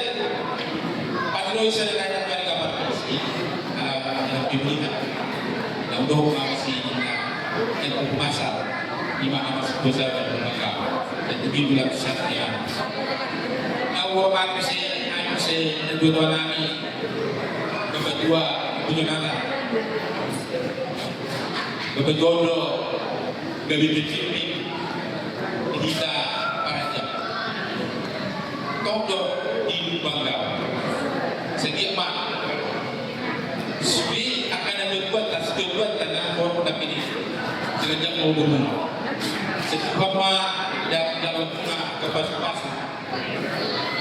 Pagi doi sadari na i dari kabar. Ala, ala, ala, pimpinan. Yang dohot mangasi. Yang masa, di mana masih bisa berkembang, dan lebih bilang sesatnya. Au hormati se, anu se, dua tua nami, kebetua, punya nana. Kebetua do, gabi kecil ni, kita para jam. Tong do, di Bangga. Sedia mak. Sude angka na membuat tas, membuat tanah pohon tapi di seganjang mau berguna. Setuham ma dan dalam bunga kepas-pas.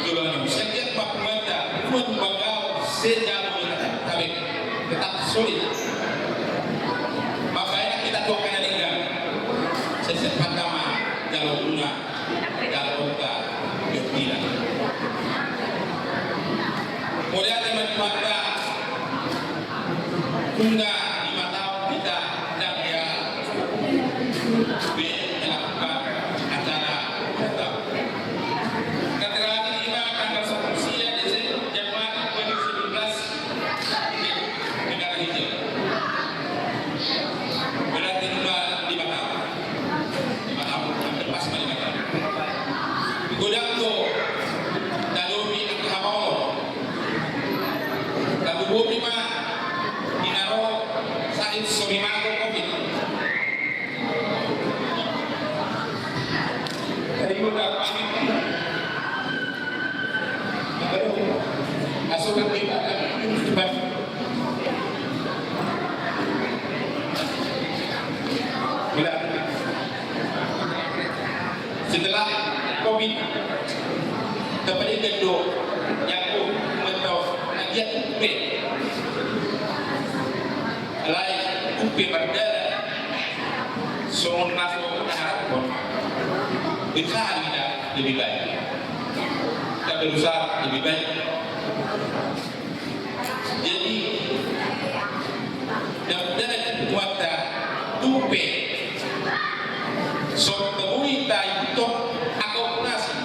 Coba nang sedia mak mata, buat bangga, sejak mulai tapi tetap solid. Makanya kita tuakan linggang. Sesepat nama dalam bunga. Dalam kota Gertina. Mauliate ma di Debata, nunga lima taon hita ndang be melakukan acara ulang tahun. Terakhir lima tanggal sepuluh sia Desember, Januari dua ribu sembilan belas. Negara hijau. Berarti lima, lima taon. Lima taon, hampir pas ma lima taon. Godang do, talobi angka hamaolon. Talobi ma, inaro, sahit so lima taon covid. Setelah covid, dapat ikan do, yang mentau, lagi aku pe. Alai, upe mardalan, songon na so na haraphon. Berusaha kita lebih baik. Kita berusaha lebih baik. Jadi, dalam dalan Mata tumpe. Songon i taingot angka operasi.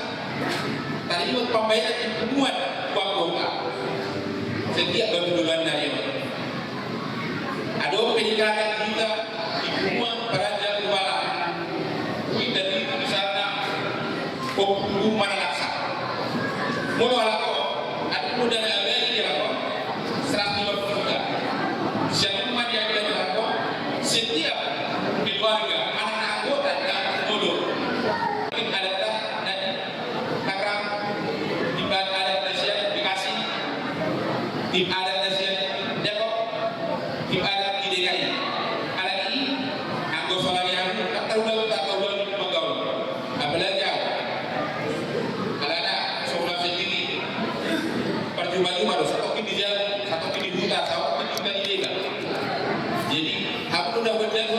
Taringot pambahenan di punguan Bangkota. Setiap batu doban dari. Adong pe di kanan kita di punguan Praja Kuala. Wih, dari misalna Pokok mana laksa. Molo halak on, adong modal abadi di halak on, seratus lima puluh juta. Sian on ma diambil di halak on, setiap keluarga, anak anggota, dan molo. Adat na di Tangerang, di adat na sian Bekasi, di adat na sian Depok, di adat di D K I. Alani, anggo salani anu, tak tahu, tak tahu, tak tahu, Apalagi au. Alana, songon sendiri. Parjuma-juma do, satoki di jabu, satoki di huta, satoki di huta di deba. Jadi, hamu na undang,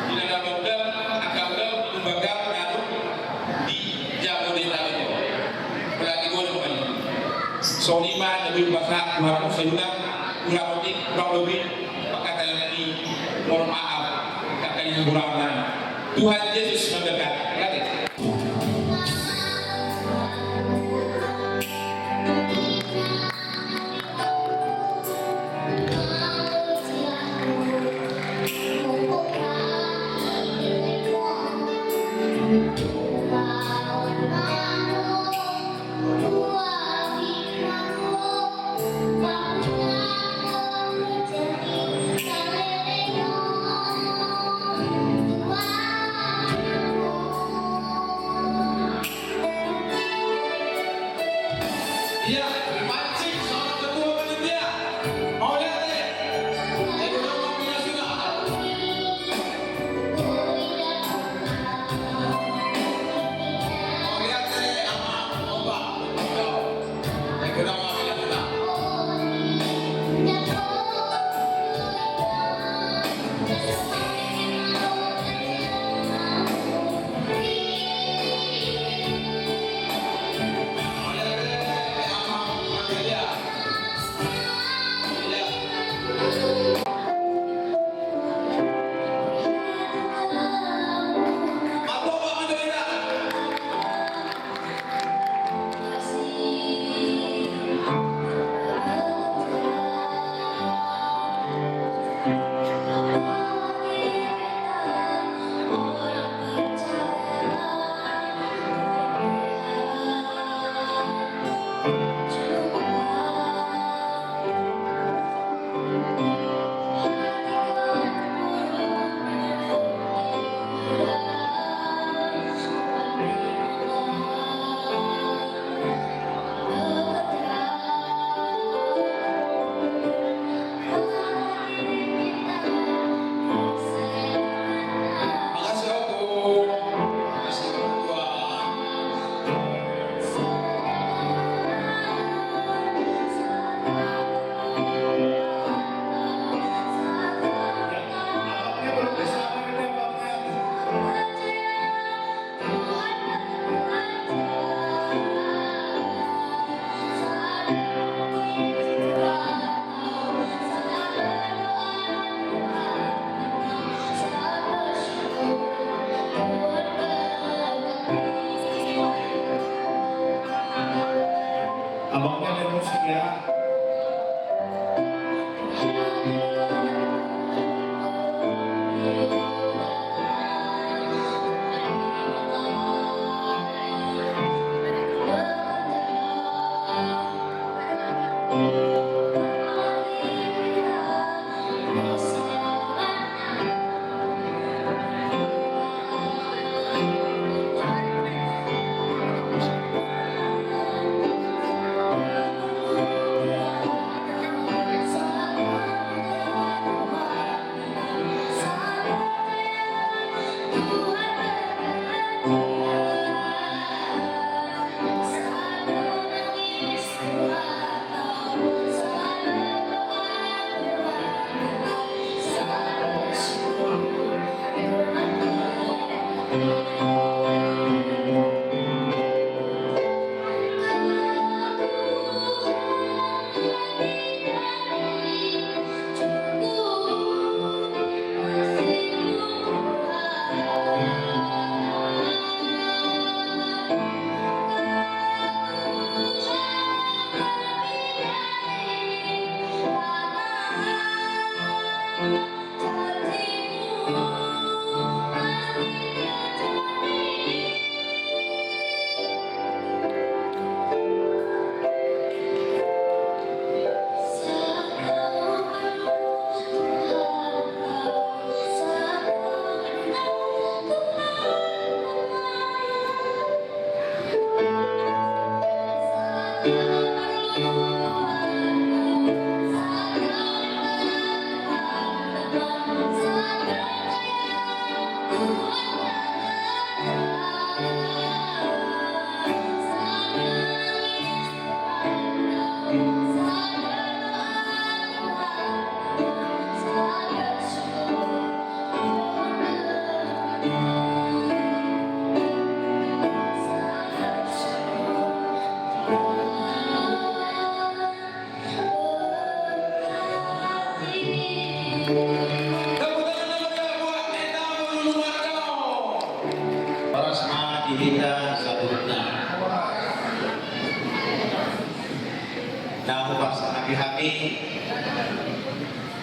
di na undang, angka undang, di undang, na ro, di jabu di tali. Apalagi gua do, songon i ma, na di bahasa, hamu, saya ulang, kurang lebih, kurang lebih, Pakatan ni, mohon maaf, kata yang kurang. Tuhan Yesus memberkati. Berarti. Abang, main musik ya.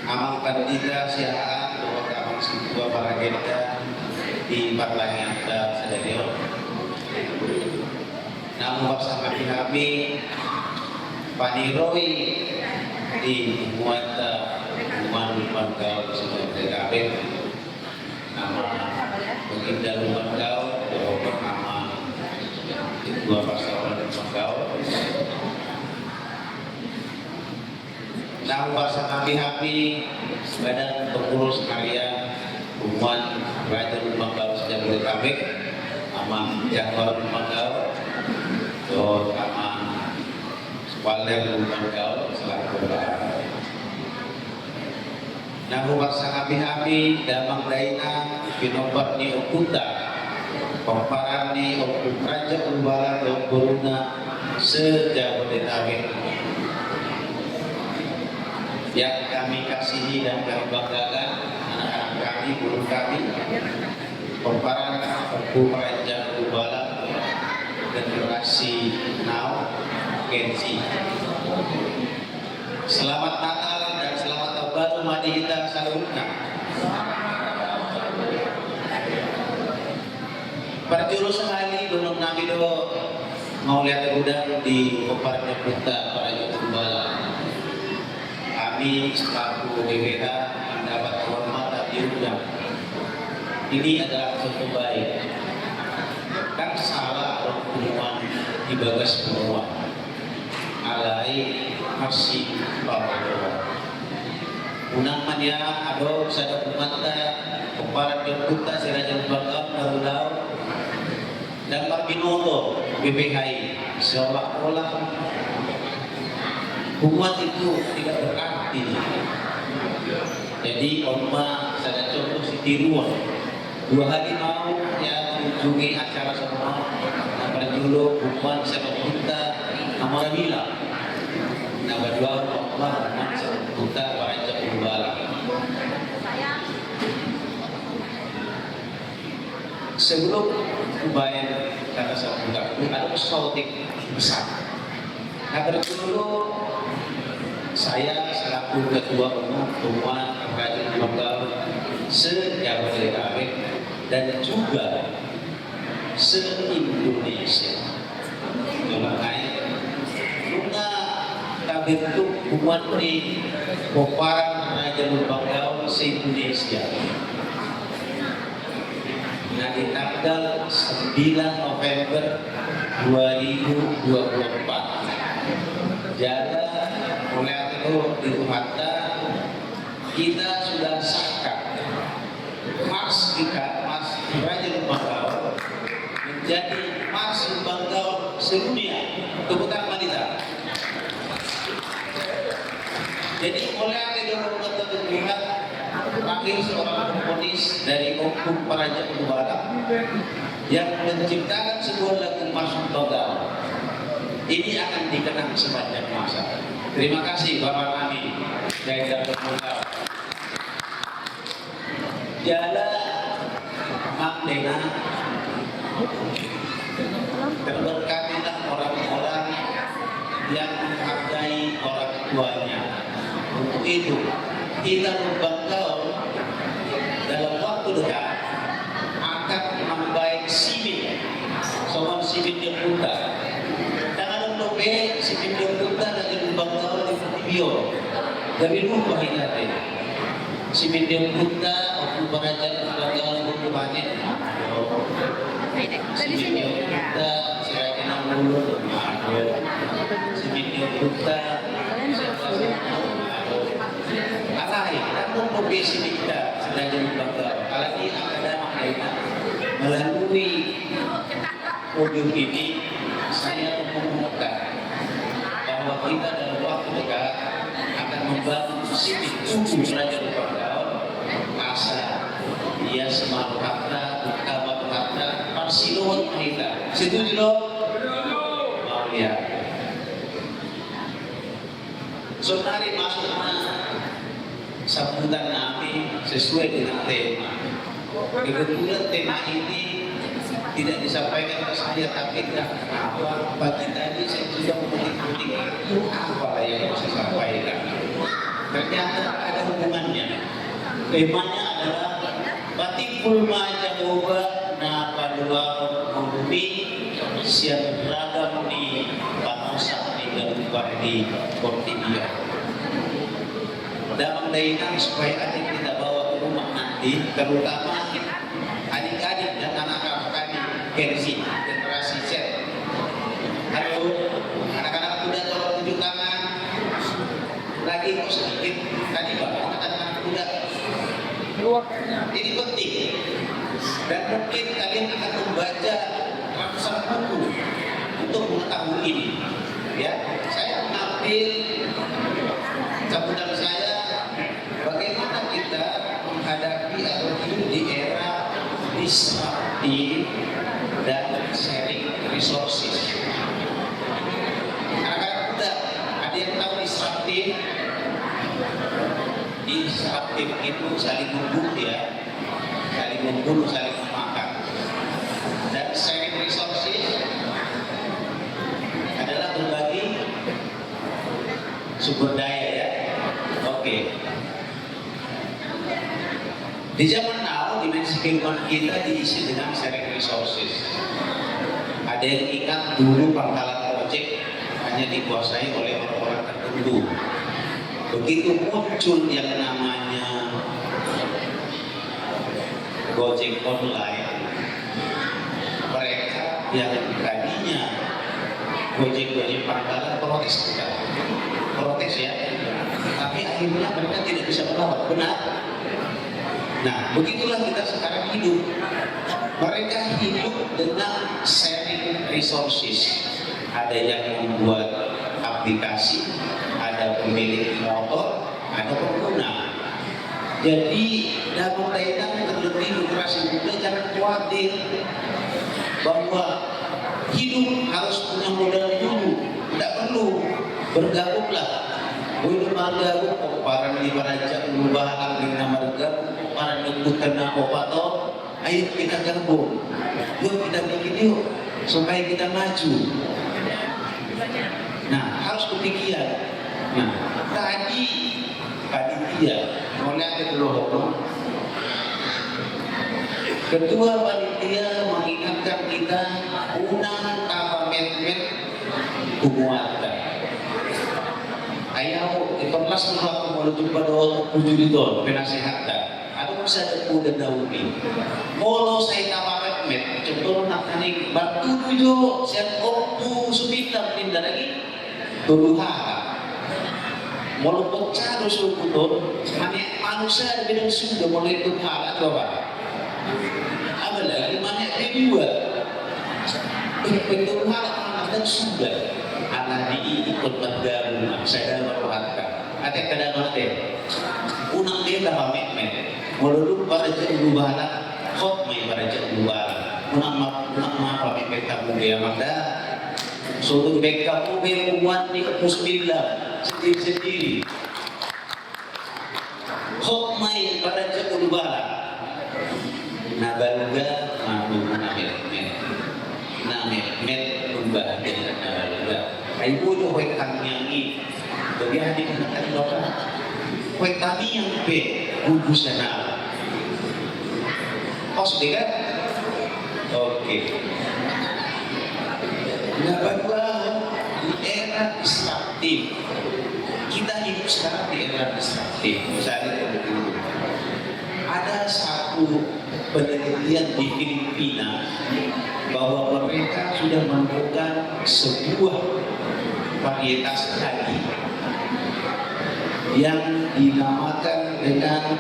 Amang Pandita Siahaan dohot amang sintua paragenda di partangiangta sadari on. Naung hupasangapi hami paniroi di punguanta Punguan Lumban Gaol se-Jabodetabek, amang Baginda Lumban Gaol dohot amang sintua parsaulian Lumban Gaol. Naung hupasangapi hami badan pengurus harian Punguan Raja Lumban Gaol se-Jabodetabek, amang Jambar Lumban Gaol dohot amang Supaler Lumban Gaol selaku bendahara. Naung hupasangapi hami damang dainang, pinompar ni ompunta, pomparan ni Ompu Raja Ulubalang dohot boruna se-Jabodetabek, yang kami kasihi dan kami banggakan, anak-anak kami, guru kami, pomparan Ompu Raja Ulubalang, generasi now, Gen Z. Selamat Natal dan selamat Tahun Baru ma di hita saluhutna. Parjolo sahali dohonon nami do mauliate godang di pomparan ni ompunta Raja Ulubalang. Kami selaku B P H mendapat kehormatan diundang. Ini adalah contoh baik. Kan salah adong punguan di bagas punguan. Alai marsipamotoan. Unang ma nian adong sada punguanta, pomparan ni ompunta si Raja Lumban Gaol na ro, ndang marbinoto B P H i, seolah-olah punguan itu tidak berarti. Jadi on ma sada contoh sitiruon. Dua hali ma au, ya, mengunjungi acara songon on. Na parjolo punguan sian ompunta na marbila. Na paduahon ma punguan sian ompunta Raja Ulubalang. Sebelum hubaen kata sambutan, adong saotik pesan. Na parjolo, saya selaku Ketua Umum Punguan Raja Lumban Gaol se-Jabodetabek dan juga se-Indonesia. Nunga tabentuk punguan ni pomparan Raja Lumban Gaol se-Indonesia. Nah, di tanggal sembilan November dua ribu dua puluh empat. Jala mauliate do di Tuhanta, kita sudah sahkan Mars kita, Mars Raja Lumban Gaol, menjadi Mars Lumban Gaol sedunia. Tepuk tangan ma hita. Jadi, mauliate do di Tuhanta, lahir seorang komponis dari Ompu Raja Ulubalang yang menciptakan sebuah lagu Mars Lumban Gaol. Ini akan dikenang sepanjang masa. Terima kasih, Bapak kami, Daeng Lumban Gaol. Jala, Amang Daeng, terberkatilah orang-orang yang menghargai orang tuanya. Untuk itu, kita Lumban Gaol dalam waktu dekat akan mambaen simin, songon simin ni ompunta. Ndang adong dope simin ni ompunta na di Lumban Gaol di portibi on. Gabe lupa hita be. Simin ni ompunta, Ompu Raja Lumban Gaol, Ompu Bane. Simin ni ompunta, si Raja Nabolon. Simin ni ompunta. Alai, namun mau besi di kita, si Raja Lumban Gaol. Alai, ada makanya melalui podium ini, saya mengumumkan bahwa kita dalam waktu dekat akan membangun simin tugu Raja Lumban Gaol. Asa ia semalu harta, utama harta, parsidohot ma hita. Setuju, lo? Mauliate. Saonari masuk ma sambutan nami sesuai dengan tema. Kebetulan tema ini tidak disampaikan ke saya, tapi tidak apa-apa, pagi tadi saya sudah Apalah yang mau saya sampaikan? Ternyata ada hubungannya. Temanya adalah Patimbul ma Jahowa na paluahon ngolumi sian ragam ni panosak ni ganup pardian portibi on. Damang dainang, supaya ada yang kita bawa ke rumah nanti, terutama adik-adik dan anak-anak kami, Gen Z, generasi Z. Halo, anak-anak muda, tolong tunjuk tangan. Lagi kok sedikit, tadi banyak anak-anak muda. Ini penting. Dan mungkin kalian akan membaca ratusan buku untuk mengetahui ini. Ya, saya mengambil cabutan saya, bagaimana kita menghadapi atau hidup di era disruptive dan sharing resources. Anak-anak muda, ada yang tahu disruptive? Disruptive itu saling membunuh, ya, saling membunuh, saling memakan. Dan sharing resources adalah berbagi sumber daya, ya. Oke. Di zaman now, dimensi kehidupan kita diisi dengan sharing resources. Ada yang ingat dulu pangkalan ojek hanya dikuasai oleh orang-orang tertentu. Begitu muncul yang namanya Gojek online, mereka yang tadinya Gojek-Gojek pangkalan protes juga. Protes, ya. Tapi akhirnya mereka tidak bisa melawan. Benar? Nah, begitulah kita sekarang hidup. Mereka hidup dengan sharing resources. Ada yang membuat aplikasi, ada pemilik motor, ada pengguna. Jadi, damang dainang, terlebih generasi muda, jangan khawatir bahwa hidup harus punya modal dulu. Tidak perlu. Bergabunglah. Boi do margabung, pomparan ni Raja Ulubalang, ninna margabung pomparan ni Ompunta Napoleon. Ayo kita gabung, yuk kita bikin yuk, supaya kita maju. Nah, harus demikian. Nah, tadi panitia, mau lihat ke dulu, Hono. Ketua panitia mengingatkan kita, unang tapametmet tu mualta. Ayo, iperlas dulu aku mau jumpa dohot Ompu Juli, dohot penasehat da. Adong sada poda na uli. Molo sai tapametmet, contohna nangkaning, martudu jo sian Ompu Suminda, ninna lagi tolu halak. Molo poncah do suhut on, maneak manuk sada be ndang suda molo i tolu halak, coba. Apalagi maneak be dua. Pe tolu halak manuk ndang suda. Alani i ingkon margabung ma, sada ma rohanta. Ate, kada ma ate. Unang be tapametmet. Molo dung Raja Ulubalang, hot ma i Raja Ulubalang. Unang ma, unang ma pametmeta be, amang da. So dung bengka be punguan ni Ompu Suminda sendiri-sendiri. Hot ma i Raja Ulubalang. Na baluga ma tubu na metmet. Na metmet, umbahen na baluga. Ai boi do hoek tangiang i. Jadi hadi kena tadi bapak. Hoek tangiang pe gugusan na. Pos be kan? Oke. Na paduahon, di era disruptif. Kita hidup sekarang di era disruptif. Misalnya, ada satu penelitian di Filipina bahwa mereka sudah menemukan sebuah varietas padi yang dinamakan dengan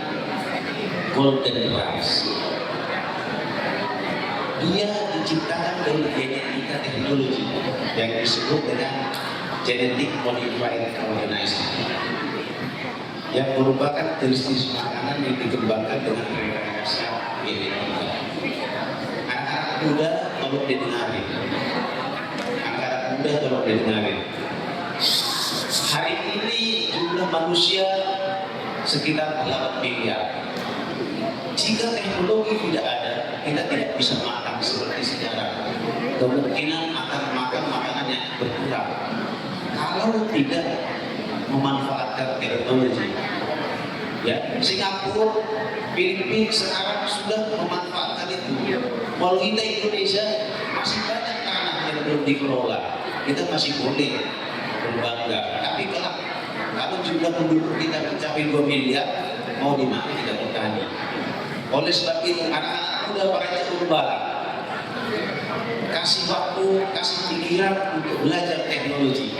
golden rice. Dia diciptakan dari genetika teknologi yang disebut dengan genetic modified organism, yang merupakan jenis-jenis makanan yang dikembangkan dengan rekayasa genetika. Anak-anak muda, tolong didengarin. Anak-anak muda, tolong didengarin. Hari ini jumlah manusia sekitar delapan miliar. Jika teknologi tidak ada, kita tidak bisa makan seperti sekarang. Kemungkinan akan makan makanan yang berkurang. Kalau tidak memanfaatkan teknologi, ya, Singapura, Filipina sekarang sudah memanfaatkan itu. Kalau kita Indonesia masih banyak tanah yang belum dikelola, kita masih boleh berbangga. Tapi kelak kalau jumlah penduduk kita mencapai dua miliar, mau di mana kita bertani? Oleh sebab itu, anak-anak muda Praja Guru Bala, kasih waktu, kasih pikiran untuk belajar teknologi.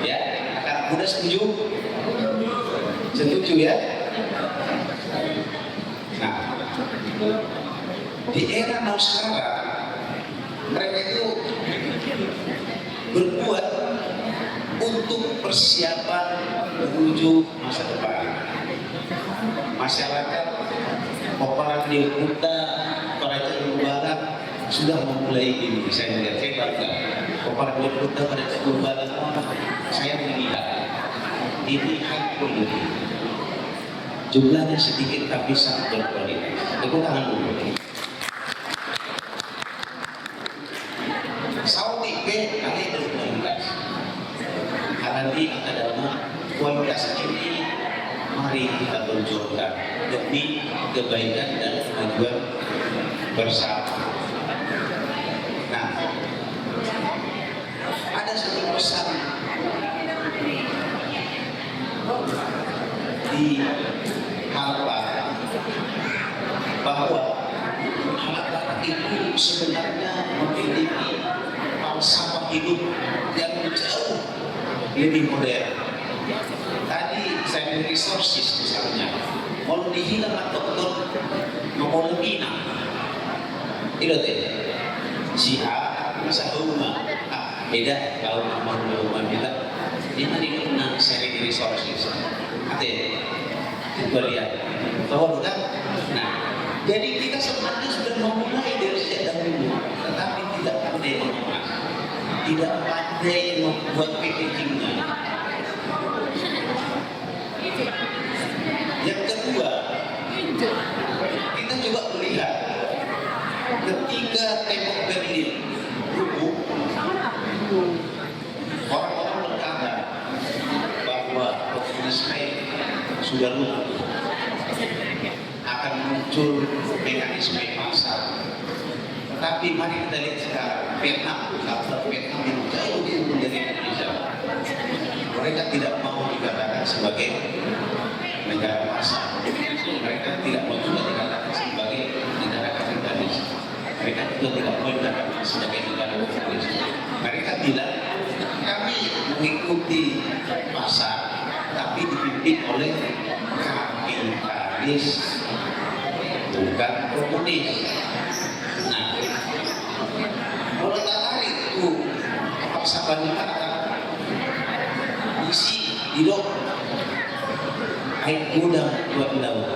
Ya, anak-anak muda setuju? Setuju, ya? Nah, di era now sekarang, mereka itu berbuat untuk persiapan menuju masa depan. Masyarakat Pomparan ni Ompunta Praja Guru Bala sudah memulai ini. Saya melihat, saya bangga. Pomparan ni Ompunta Praja Guru Bala, saya melihat ini high quality. Jumlahnya sedikit tapi sangat berkualitas. Tepuk tangan dulu. Saotik pe alai berkualitas. Alani angka dalma, kualitas ini mari kita perjuangkan demi kebaikan dan kemajuan bersama. Nah, ada satu pesan di halak Batak, bahwa halak Batak itu sebenarnya memiliki falsafah hidup yang jauh lebih modern. Tadi saya resources misalnya, molo dihilang atau betul, molo pinang. Ilo te, si A, masa uma. Ah, beda kalau nama rumah kita. Ini tadi nang sharing resources. Ate, kita lihat. Tahu kan? Nah, jadi kita sebenarnya sudah memulai dari sejak dahulu, tetapi tidak pandai mengemas, tidak pandai membuat packagingnya. Yang kedua, kita juga melihat ketika tembok Berlin rubuh, orang-orang berkata bahwa komunisme sudah runtuh, akan muncul mekanisme pasar. Tetapi mari kita lihat sekarang, Vietnam, salah satu Vietnam yang jauh lebih unggul dari Indonesia. Mereka tidak mau dikatakan sebagai negara pasar. Mereka tidak mau juga dikatakan sebagai negara kapitalis. Mereka juga tidak mau dikatakan sebagai negara komunis. Mereka bilang, kami mengikuti pasar, tapi dipimpin oleh kapitalis, bukan komunis. Nah, molo tatarik tu falsafah ni Batak, isi didok, aek godang tuat laut,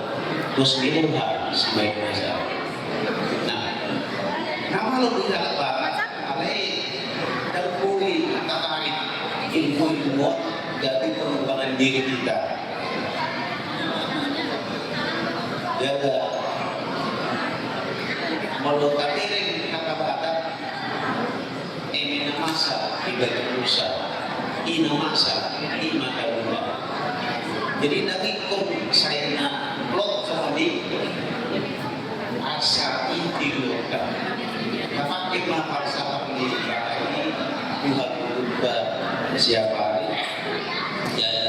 dos ni roha sibaen masa. Nah, nama lo di dalam Batak, alai dang boi tatarik ilmu-ilmu, jadi pengembangan diri kita. Jadi, molo tabereng kata Batak, eme na masa i batu musa, i na masa i mata luma. Jadi, dang ingkon sai na plot songon i, asa i tiruonta. Tapake ma falsafah ni Batak i, Tuhan mengubah siapa hari. Jadi,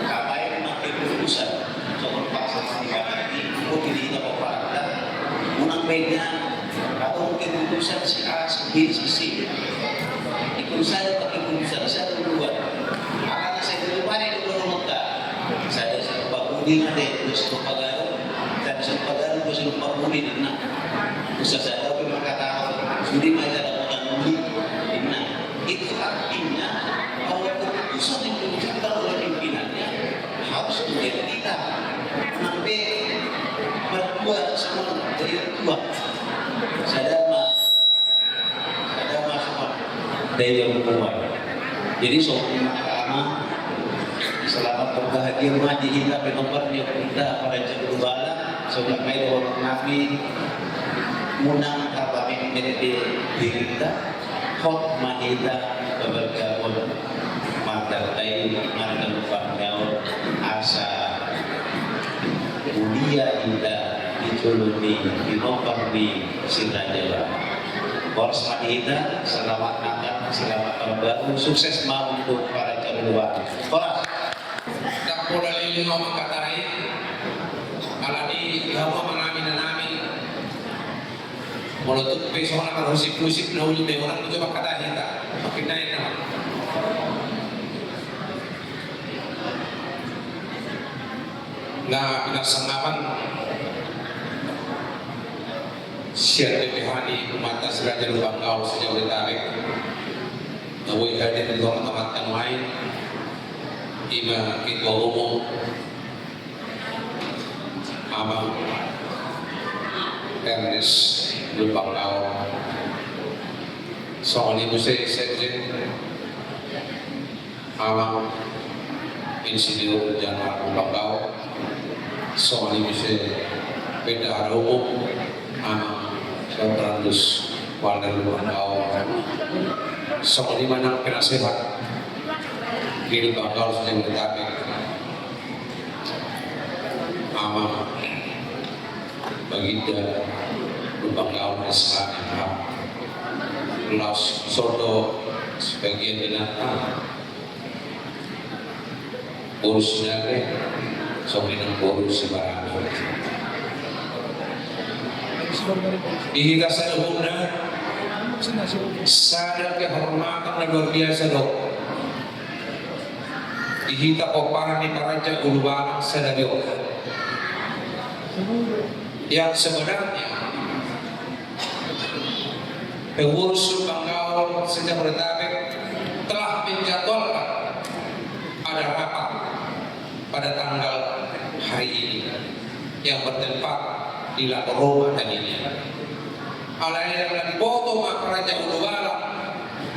tabaen ma keputusan. Songon falsafah ni Batak i, ingkon di hita pomparan, unang baen nian, adong keputusan si A, si B, si C. Ingkon sada ma keputusan, sada duluan. Alana sai dulu mana dulu nonta. Sada si Paguni, ada dua si Pagaro, sada si Pagaro, dua si Paguni, ninna. Usa sada pe mangkatahon, sude ma i sada kota nuli, ninna. Itu artinya bahwa keputusan yang diucapkan oleh pimpinannya harus menjadi kita. Nang pe berdua sama dari dua. Sadar ma, sadar ma sama dari yang keluar. Jadi, sobat pertama, selamat berbahagia ma di hita pinompar ni Ompunta Praja Guru Bala. Sobat mai dohot nami, unang taba mendek di diri kita. Hot ma hita pabalgaon marga Daeng, marga Lumban Gaol, asa mulia hita di jolo ni pinompar ni si Raja Batak. Horas ma hita, selamat Natal, selamat Tahun Baru, sukses ma untuk para calon luar. Horas. Ndang pola leleng au mangkatai, alani hamu ma nami na nami. Molo tung pe songon na marhusip-husip na uli meunang tu coba kata hita. Makin naik nama. Nga pinasanggapan sian B P H ni umat na si Raja Lumban Gaol se-Jabodetabek. Na boi hadir di tonga-tonga nuaeng ima ketua umum Amang Ernest Lumban Gaol. Songon i muse sekjen Amang Insinyur Januar Lumban Gaol. Songon i muse bendahara umum Amang Doktorandus Walter Lumban Gaol. Songon i ma nang penasehat di Lumban Gaol se-Jabodetabek. Amang Baginda Lumban Gaol S H M H. Laos sodo sebagian di nata boru Sinaga, songon i nang boru Sibarani. Di hita saluhutna sada kehormatan na luar biasa do. Di hita pomparan ni Raja Ulubalang sadari on. Yang sebenarnya pengurus Lumban Gaol se-Jabodetabek telah menjadwalkan ada rapat pada tanggal hari ini yang bertempat di Lako Roma tadinya. Alai yang lagi boto ma Raja Ulubalang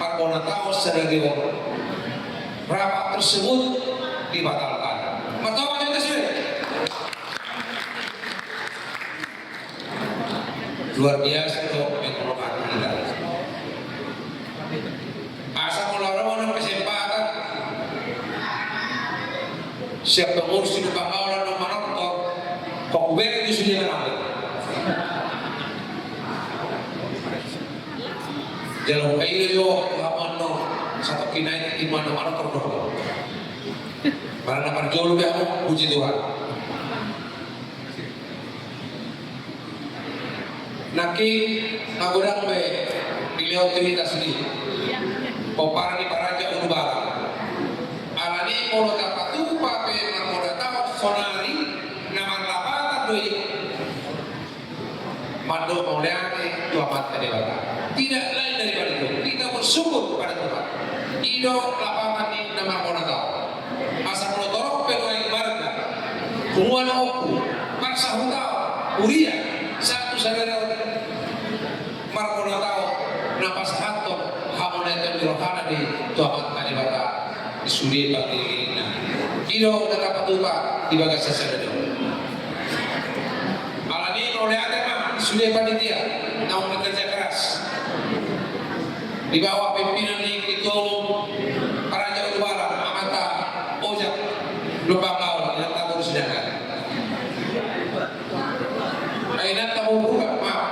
marbona taon sadari on, rapat tersebut dibatalkan. Mantap aja kita sudah. Luar biasa do penghormatan hita. Asa molo adong kesempatan sian pengurus di Lumban Gaol na manonton, kok bere di sude menang. Jalo kailo jo laman no satu kinai di mana manonton do. Mana na parjolo be, puji Tuhan. Nangkin na godang be dilehon tu hita sude pomparan ni Raja Ulubalang. Alani molo tapatupa pe marbona taon saonari na marlapatan do i. Mandok mauliate tu Amanta Debata. Tidak lain daripada itu, kita bersyukur kepada Tuhan. I do lapatan ni na marbona taon. Asa molo torop pe nuaeng marga, punguan, ompu, parsahutaon, huria, sahat tu sadari on marbona taon na pasahathon hamonaion ni rohana di tu Amanta Debata di sude pangkiringkiringna. I do na tapatupa di bagasan sadari on. Alani mauliate ma sude panitia naung bekerja keras di bawah pimpinan ni Ketua Umum Raja Ulubalang, Amanta Ojak Lumban Gaol, inanta boru Sinaga. Ai inanta boru, maaf.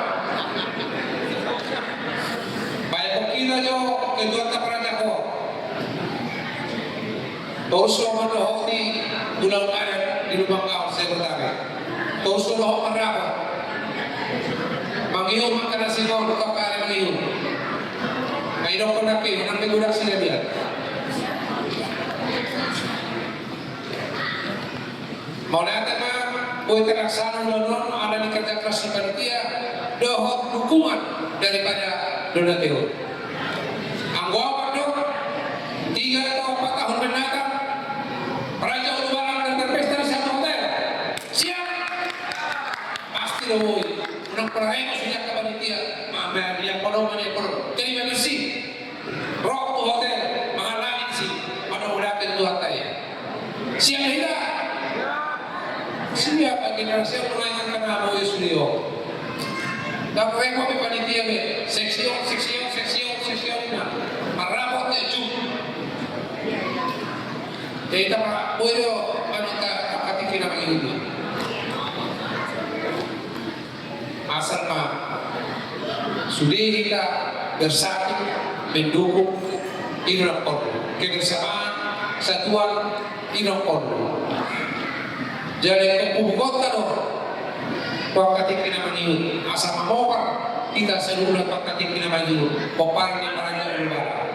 Baen hita jo ketuanta Raja Gaol. Torus do ho mandohoti ulaon adat di Lumban Gaol se-Jabodetabek. Torus do ho marrapot. Mangihut ma angka na singkop, tongka ari mangihut. Nga idokkon nangkin, nang pe godang silebihan. Mauliate ma, boi terlaksana ulaon on, alani kerja keras ni panitia dohot dukungan daripada donate on. Anggo ahu mandok, tiga atau empat tahun mendatang, Raja Ulubalang akan berpesta di satu hotel. Siap? Pasti do boi. Unang pola rengos di angka panitia. Ma, ma, dia pola, ma, dia pola. Jadi, ma, bersih. Ro tu hotel, mangalangit si, molo mauliate tu Tuhanta i. Siap hita? Siap, generasi on mangangan kana boyo sude on. Tapi repot be panitia be, seksi on, seksi on, seksi on, seksi on, na. Jadi, tama, boi do, anu, ta, ta, katik na mangihut. Asal ma sude hita bersatu mendukung, i do na porlu. Kebersamaan, kesatuan, i do na porlu. Jadi, ingkon hubuhonta do tu angka tingki na mangihut, asa mamopar hita saluhutna tu angka tingki na mangihut, pomparan ni Raja Ulubalang.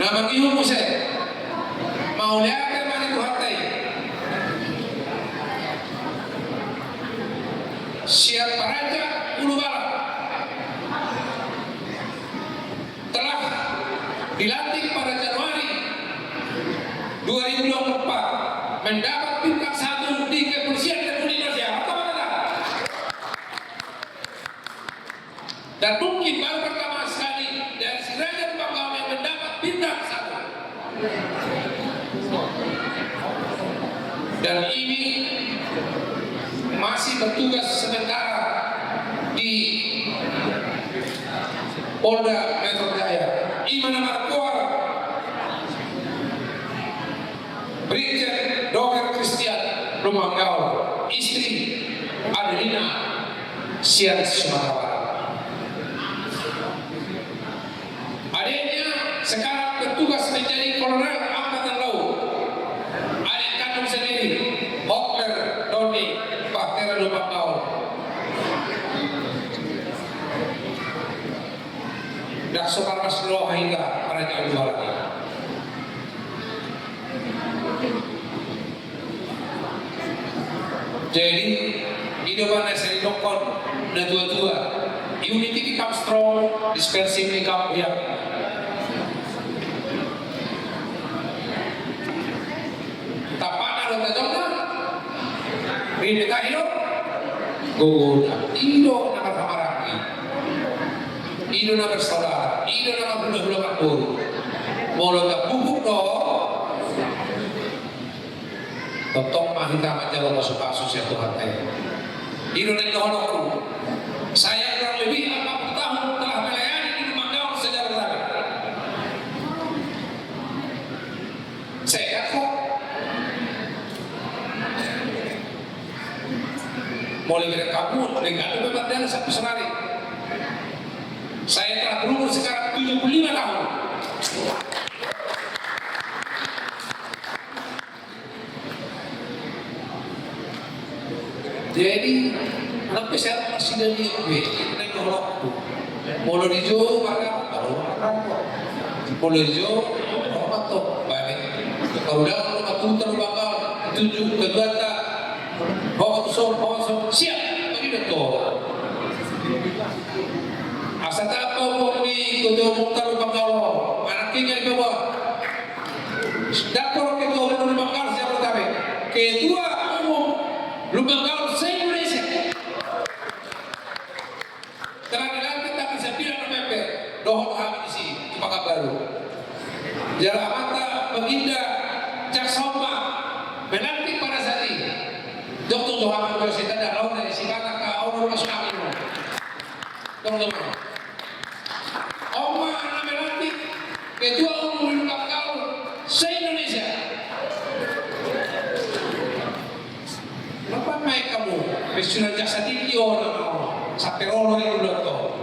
Na mangihut muse, mauliate ma di Tuhanta i. Sian Raja Ulubalang telah dilantik pada Januari dua ribu dua puluh empat, mendapat bintang satu di Kepolisian Republik Indonesia. Apa kata? Dan mungkin baru pertama sekali dari si Raja Ulubalang yang mendapat bintang satu. Dan ini masih bertugas sementara di Polda Metro Jaya. I ma na margoar Brigjen Dokter Christian Lumban Gaol, istri Adelina, sian Sumatera Barat. Adiknya sekarang bertugas menjadi kolonel angkatan laut. Adik kandung sendiri, Hotler Doni Bahtera Lumban Gaol. Ndang so parmas roha hita, Raja Ulubalang. Jadi, i do ma na sai didokkon na tua-tua: unity becomes strong, dispersion becomes weak. Tampakna do tajomna, ribet tahi do gogona. I do na marhahamaranggi, i do na bersaudara, i do na marhulahula marboru. Molo tapuhuk do, tongtong ma hita manjalo pasupasu sian Tuhanta i. I do na nidohononku. Saya kurang lebih empat puluh tahun telah melayani di Lumban Gaol secara resmi. Sehat kok. Mulai dari kamu, dari kamu memang dia sampai sehari. Saya telah berumur sekarang tujuh puluh lima tahun. Jadi, anak besar masih dari B, naik ke Holokku. Molo di Jo, maka, molo di Jo, hormat to, balik. Kalau udah, kalau matuta lu bakal tujuh, kedua tak, bawa tuh, bawa tuh, siap, bagi betul. Asa tak apa, umur ni, kutu umur tak lu bakal, anak tinggal di bawah. Dapur Ketua Umum Lumban Gaol se-Jabodetabek, Ketua Umum Lumban Gaol se-Indonesia. Telah dilantik tanggal sembilan November, dohot hami disi di Pekanbaru. Jala amanta Baginda Jaksa Agung melantik pada saat ini. Doktor Johan Jose Tanda Launa, si Batak, Aurel Masuk Angin. Tong tong. Oma na melantik Ketua Umum Lumban Gaol se-Indonesia. Lepas main kamu, pensiunan jaksa tinggi, oh, no, no. Sampai rolo itu doktor.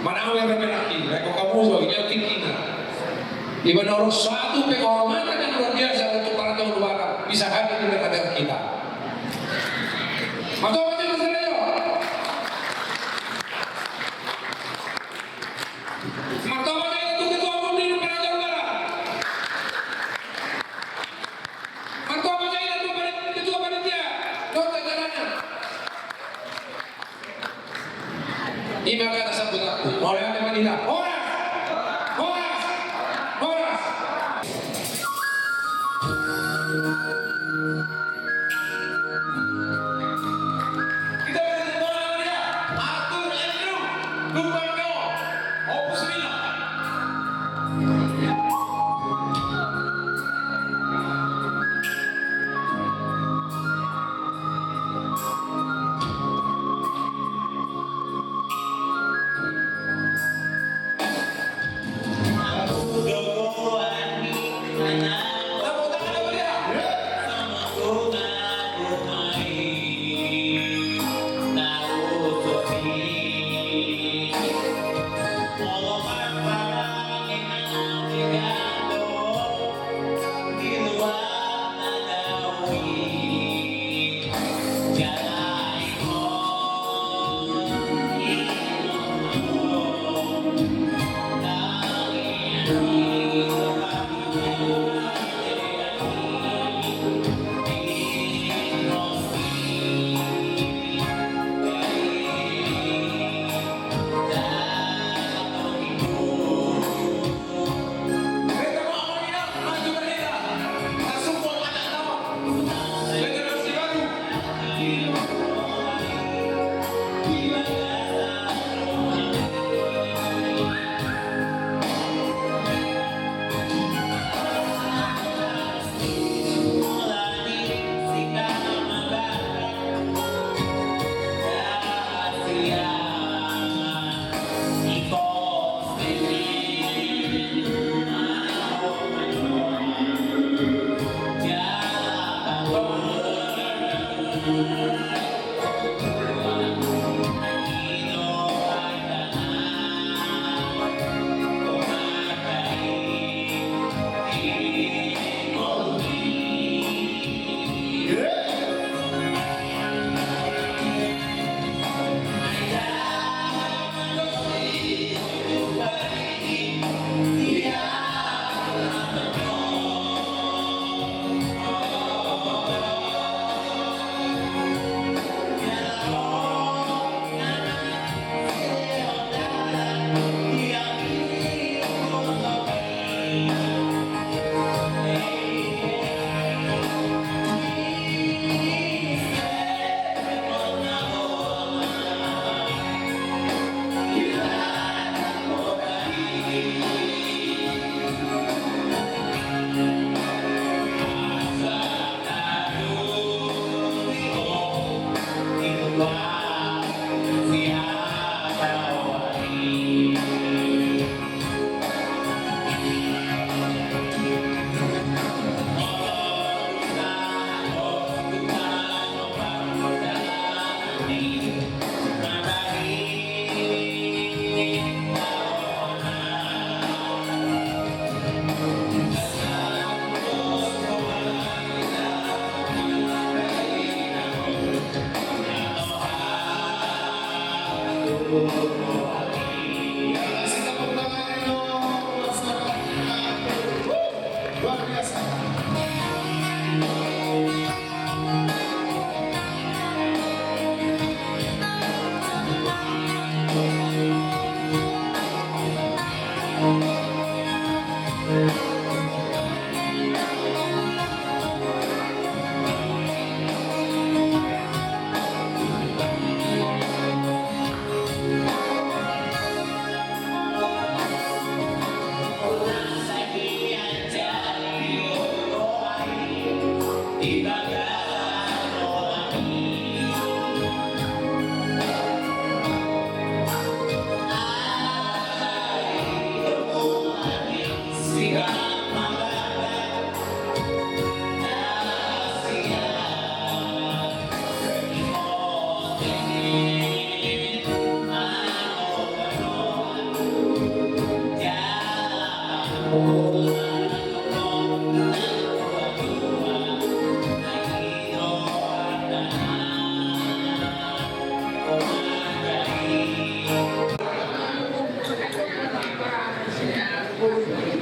Mana awal melantik, mereka kamu so, ini tinggi na. Di mana orang satu penghormatan yang luar biasa untuk para tahu luar bisa hadir di negara kita. Mantap, mantap, mantap. Martua ma jaha tu ketua umum di Lumban Gaol. Martua ma jaha tu panitia, dohot jajaranna. Ima kata sambutanku. Mauliate ma di hita. Horas! Horas! Horas!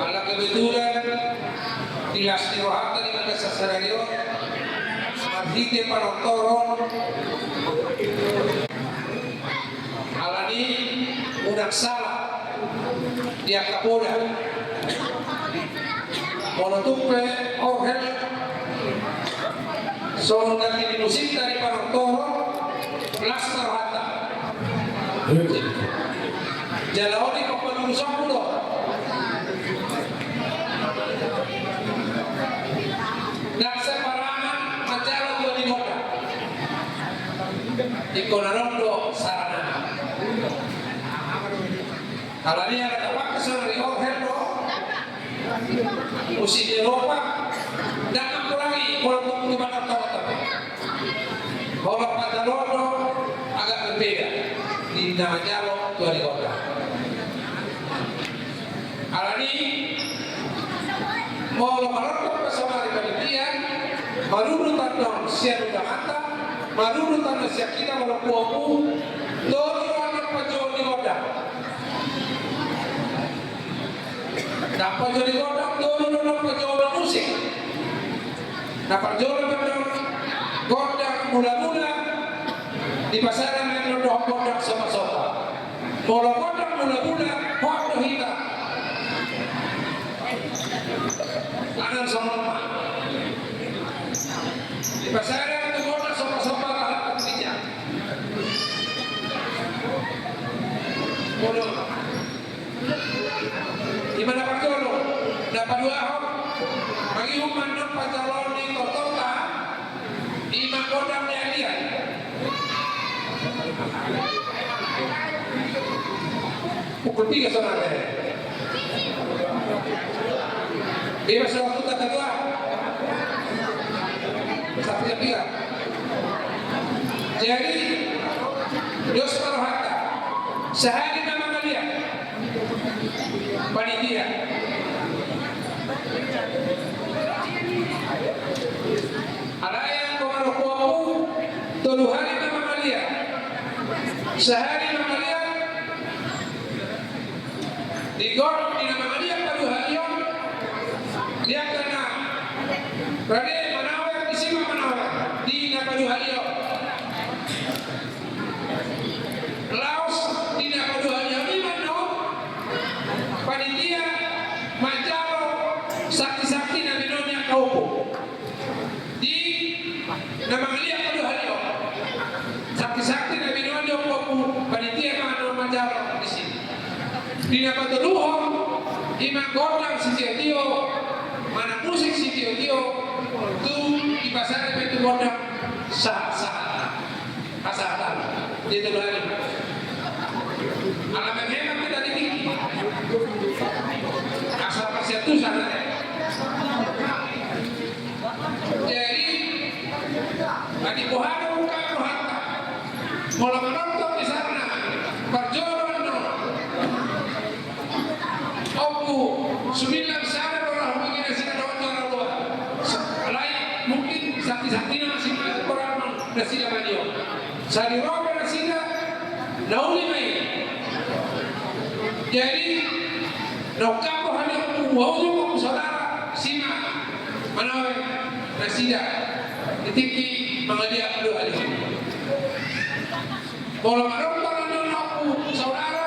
Ala kebetulan di las ni rohanta di bagasan sadari on, marhite panortoron, alani unang sala di angka poda. Molo tung pe orhel songon na di musik dari panortoron, las ma rohanta. Jala on i papalulusonku do. Ndang saparangan manjalo tua ni gondang. Ingkon adong do saranana. Alani i ala tapake sonari orhel do. Musik Eropa, ndang ampo lagi molo tung tu panortoron. Molo panjaloon do agak berbeda di na manjalo tua ni gondang. Alani i, molo manongtong pe sonari panitia, marurut annon sian undanganta, marurut annon sian hita molo ompu-ompu, tolu do annon panjouon ni gondang. Na parjolo ni gondang, tolu do na parjolo musik. Na parjolo do gondang mula-mula, dipasada ma annon dohot gondang somba-somba. Molo gondang mula-mula, hot do hita. Annon songon ma. Dipasada tu gondang somba-somba, laho tu ginjang. Molo Ima na parjolo, na paduahon, mangihut ma annon panjaloon ni tortorta, ima gondang ni alian. Pukul piga sonari? Bebas waktu, kata tua. Sampai jam tiga. Jadi, dos ma rohanta. Sahali ma mangaliat. Panitia. Alai anggo marompu-ompu, tolu hali ma mangaliat. Sahali mangaliat. Di gondang di na mangaliat paduahalion. Di angka na rade manawer, disi ma manawer. Di na paduahalion. Laos di na paduahalion i ma annon panitia manjalo sakti-sakti na binoan ni angka ompu. Di na mangaliat paduahalion, sakti-sakti na binoan ni ompu-ompu, panitia ma annon manjalo disi. Di na patoluhon, ima gondang sitio-tio, manang musik sitio-tio, tu dipasada pe tu gondang sahat-sahat. Asa tau. Dia tu balik. Ala menghemat kita dikit. Asa pasiatusan. Jadi, tadi pohara buka rohanta. Molo manonton di sana, parjolo annon. Ompu, sumilang sada do laho mangina sina dohot jala roa. Alai mungkin sakti-saktina masing-masing, koran nasida ma dia. Sadi roa pe nasida, na uli ma i. Jadi, naung gabe hami ompu, ompu saudara, si ma, Manawe, nasida. Di tingki mangaliat do hami. Molo madok hami ompu saudara,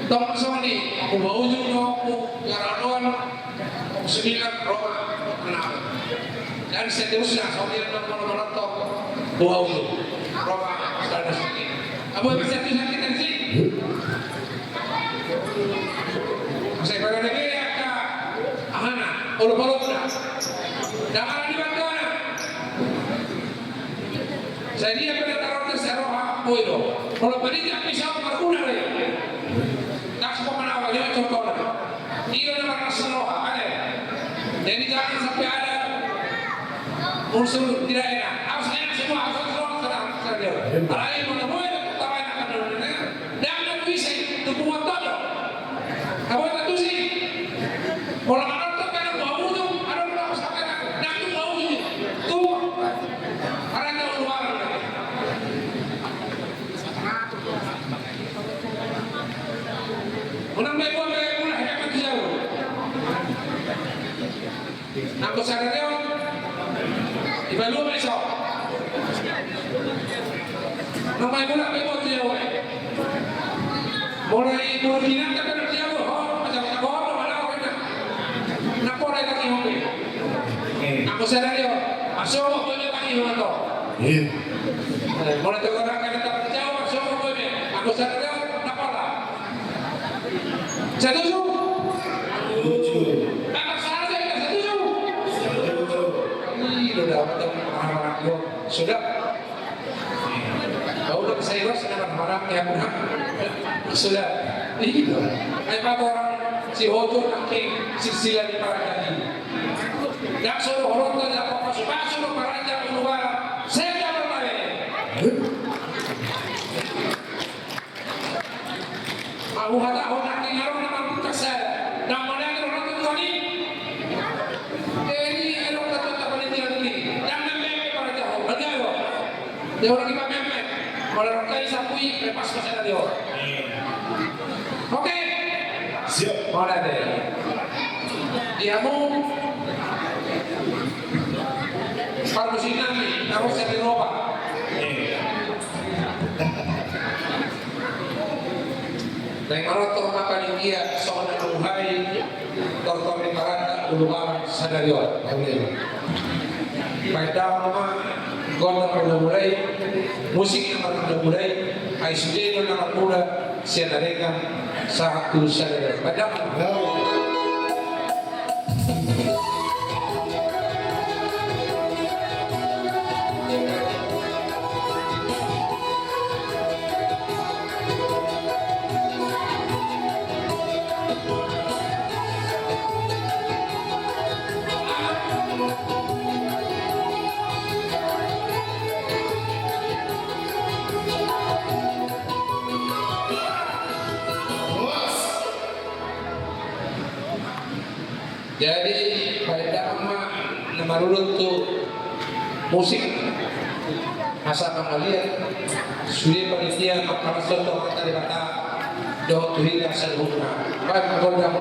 tong songon i, ompu Maujung do, ompu Garaloan, Sembilan, Roma, enam. Dan seterusnya, sambil enam puluh menonton, dua puluh. Roma, dan seterusnya. Apa yang bisa kita sih? Saya pada negeri ya, Kak. Ahana, kalau kalau udah. Jangan di mana. Jadi, apa yang taruh ke seroha, boy do. Kalau beli, tapi saya berguna deh. Tak semua mana, dia contohnya. Dia udah pernah seroha, ada. Jadi, jangan sampai ada unsur tidak enak. Harus enak semua, harus seroha, seroha, seroha. Apalagi mau nemuin, pertama enak, kan, dulu, ya. Ndang na bisa tu punguan tondok. Tabo na tusi. Pola manonton kan mau ujung, ada orang sampai kan ndang tu mau ujung. Tu. Karena jauh luar. Unang bae buat bae mulai hebat jauh. Nanggo sadari on. Iba lu meso. Nang mai mulak pe bot dia, we. Mulai mulai kinanta pe dia, we. Ho, macam-macam ho, mana, we, na. Nang mulai lagi, we. Nanggo sadari on. Masuk, we, lagi, we, to. Iya. Eh, mulai teguran kan tetap jauh, masuk, we. Nanggo sadari on, nang mulai. Setuju? Setuju. Kata saja, kita setuju? Setuju. Ih, lo dapat yang marah-marah, yo. Sudah. Kau udah saya, Bos, kenapa marah, ya, Bang? Sudah. Iya. Ayo, Pak, orang si Hojo, aki, silsilah di para tadi. Dak suruh orang tuh, dak apa-apa, suka suruh para jam, luar. Saya nggak pernah, ya. Ahu hata, ahu nangkin, ahu na mambuka sada. Nang manang, ahu nangkin, Tuhan i. Jadi, ahu kata, kata panitia ini. Nang mempe, para jaho. Bagi ahu. Dia orang lima mempe. Kalau orang kaya sapu i, lepas ke sana dia. Oke. Siap. Mana deh? Dia mau. Parmusikan ni, harus jadi roba. Naeng manortor ma panitia songon na namuhai, tortor ni paranda Ulubalang sadari on. Paendahon ma gondang na mula-mula i, musik na mula-mula i, ai sude do na mula sian adegan sahat tu sadari on. Paendahon ma. Jadi, paendahon ma na marudut tu musik. Asa mangaliat, sude panitia mangkamas dohot tu Debata, dohot tu hita saluhutna. Baik, gondang.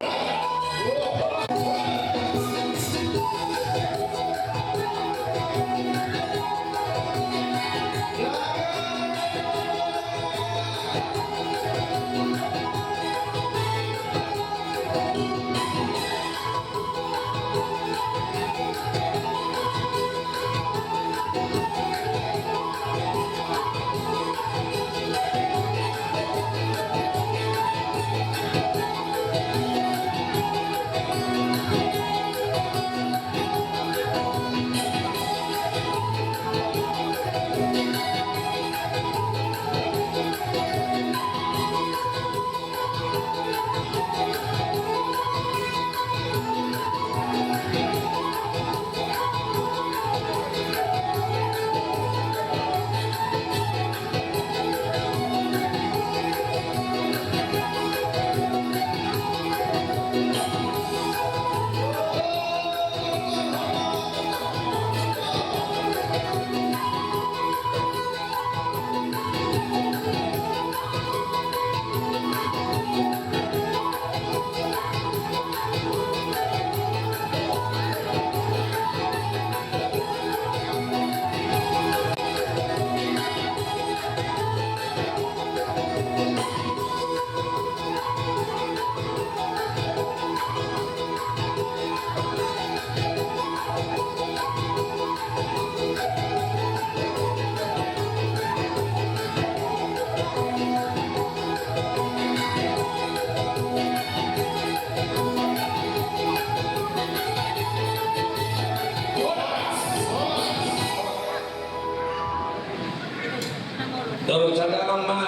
Torus sada ma.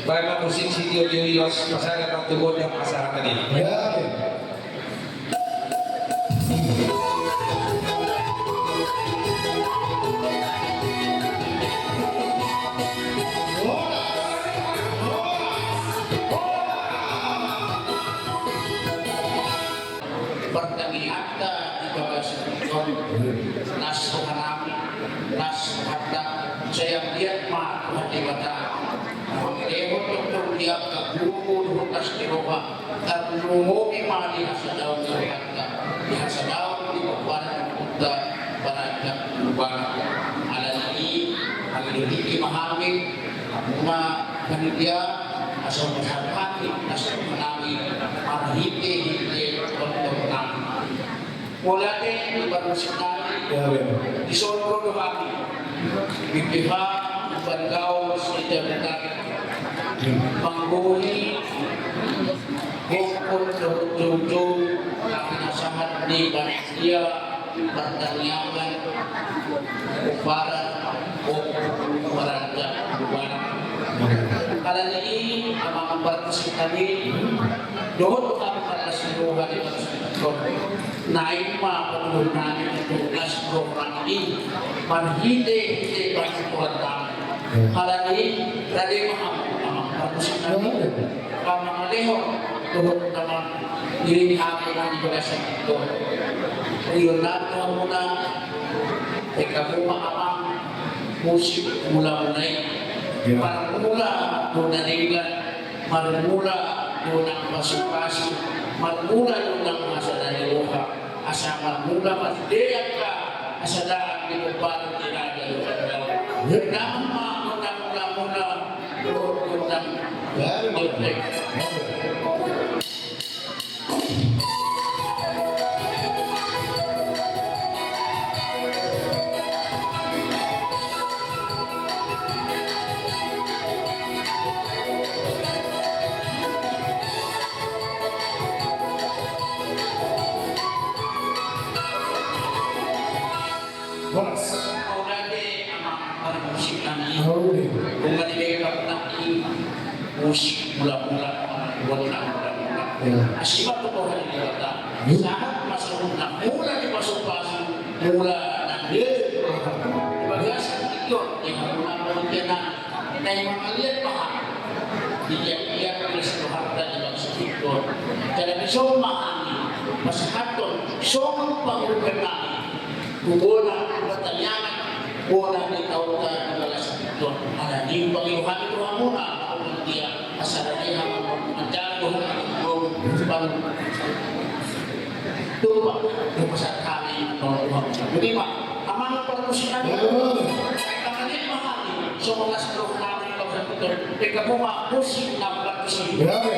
Baen ma musik sitio-tio i, laos pasahat ma tu gondang pasahaton i. Ya. Partangiangta di bagasan tingki on, las rohanami, las rohanta, sai anggiat ma Tuhan Debata mangalehon tongtong di angka guru-guru las ni roha, tarlumobi ma di hasadaon ni rohanta, di hasadaon ni pomparan ni ompunta Barata Nurbana. Alani i, mangido tingki ma hami, hamuna panitia, asa hupasahat hami las rohanami marhite-hite tongtong nami. Mauliate di parmusik nami. Ya, ya. Dison ro do hami, B P H, Umpan Gaul se-Jabodetabek, manggohi gokhon dohot joujou na pinasahat ni panitia partangiangan pomparan Ompu Barata Nurbana. Alani i, amang parmusik nami, dohot amang parmusik roha di bagasan tingki on, naeng ma patuluhon nami tu las rohanami i marhite-hite panungkuranami. Alani i, rade ma hamu amang parmusik nami, mangalehon dohot mangiringi hami di bagasan tingki on. Ringkot ma tu hamuna, denggan ma amang musik mula-mula i. Ya. Marmula do na denggan, marmula do nang pasu-pasu, marmula do nang hasada ni roha. Asa marmula ma di angka hasada ni pomparan ni raja dohot raja. Ya. Damang ma gondang mula-mula, gondang. Ya, ya. Horas. Mauliate amang parmusik nami. Mauliate. Nunga dibege hamu nangkin musik mula-mula, gondang mula-mula. Ya. Asi ma tu Tuhan Debata. Ya. Sahat ma saluhutna, mula ni pasu-pasu, mula nang leleng roha. Di bagasan tingki on, di hamuna panitia nami, naeng mangaliat ma hami. Di tiap-tiap di las rohanta di bagasan tingki on. Jala dison ma hami pasahathon songon pangurupion nami tu bona partangiangan, bona ni taonta di bagasan tingki on. Alani i, pangido hami tu hamuna, panitia, asa rade hamu manjago, manjago, manjago. Tupa, tupa sahat hami, tupa. Jadi, Pak, amang parmusik nami. Tangan i, Pak, songon las roha nami, Pak, betul. P K P ma musik, Pak, musik. Ya, ya.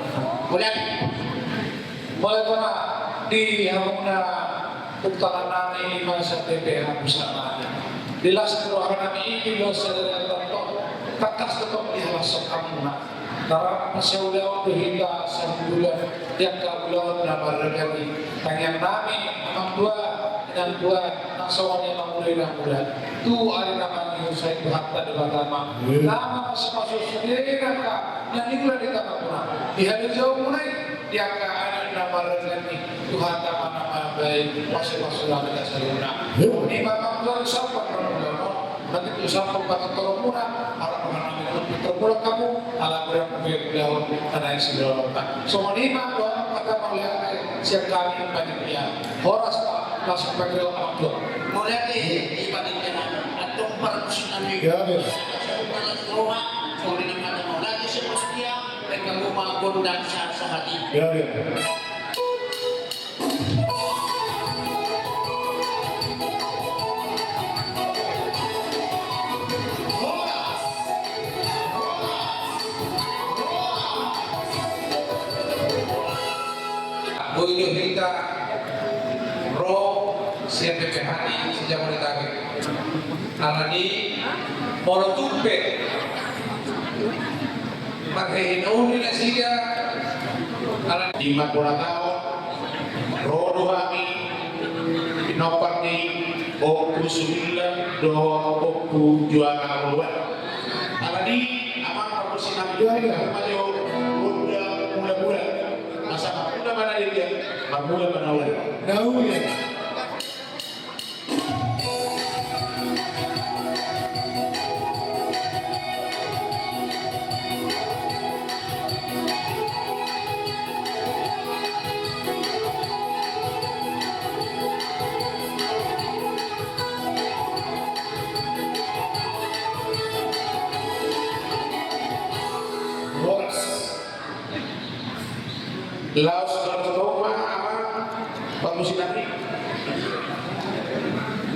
Mulai. Mulai tona di hamuna, untara nami masa T P H pusat nami. Di las keluarga nami ini dosa dari antar to. Takas tetap di halas hamuna. Tarap masa ulaon do hita sambulan, di angka ulaon na mardalan i. Tangiang nami amang tua, inang tua, nang songon i amang tua, inang tua. Tu ari na mangihut sai Tuhanta Debata ma. Nama masa masa sendiri angka na niula di tangan muna. Di hali jauh mulai, di angka anak na mardalan i. Tuhanta ma na mambahen pasupasu nami na saluhutna. Ni ma amang tua sampang na mula. Nanti tu sampang patutormuna, ala panganan minum pitutormuna hamu, ala berang pembedaon tanai sidoronta. Songon i ma dohot kata mauliate sian hami panitia. Horas ma, langsung pake dohot amang tua. Mauliate di panitia nami, antong parmusik nami. Ya, ya. Songon i ma kata mauliate sian panitia, baen hamu ma gondang sa-, sahali. Ya, ya. Boi do hita ro Siap pe hati, siap pe hati. Alani, molo tung pe marhehe na uli nasida. Alani, di marbola taon, ro do hami, pinompar ni Ompu Sumila, dohot Ompu Juana Ruban. Alani, amang pargonsi nami, Juana, majo, gondang mula-mula. Asa marmula ma na dia, marmula ma na uli. Na uli. Horas. Laos, laos, laos ma, amang pargonsi nami.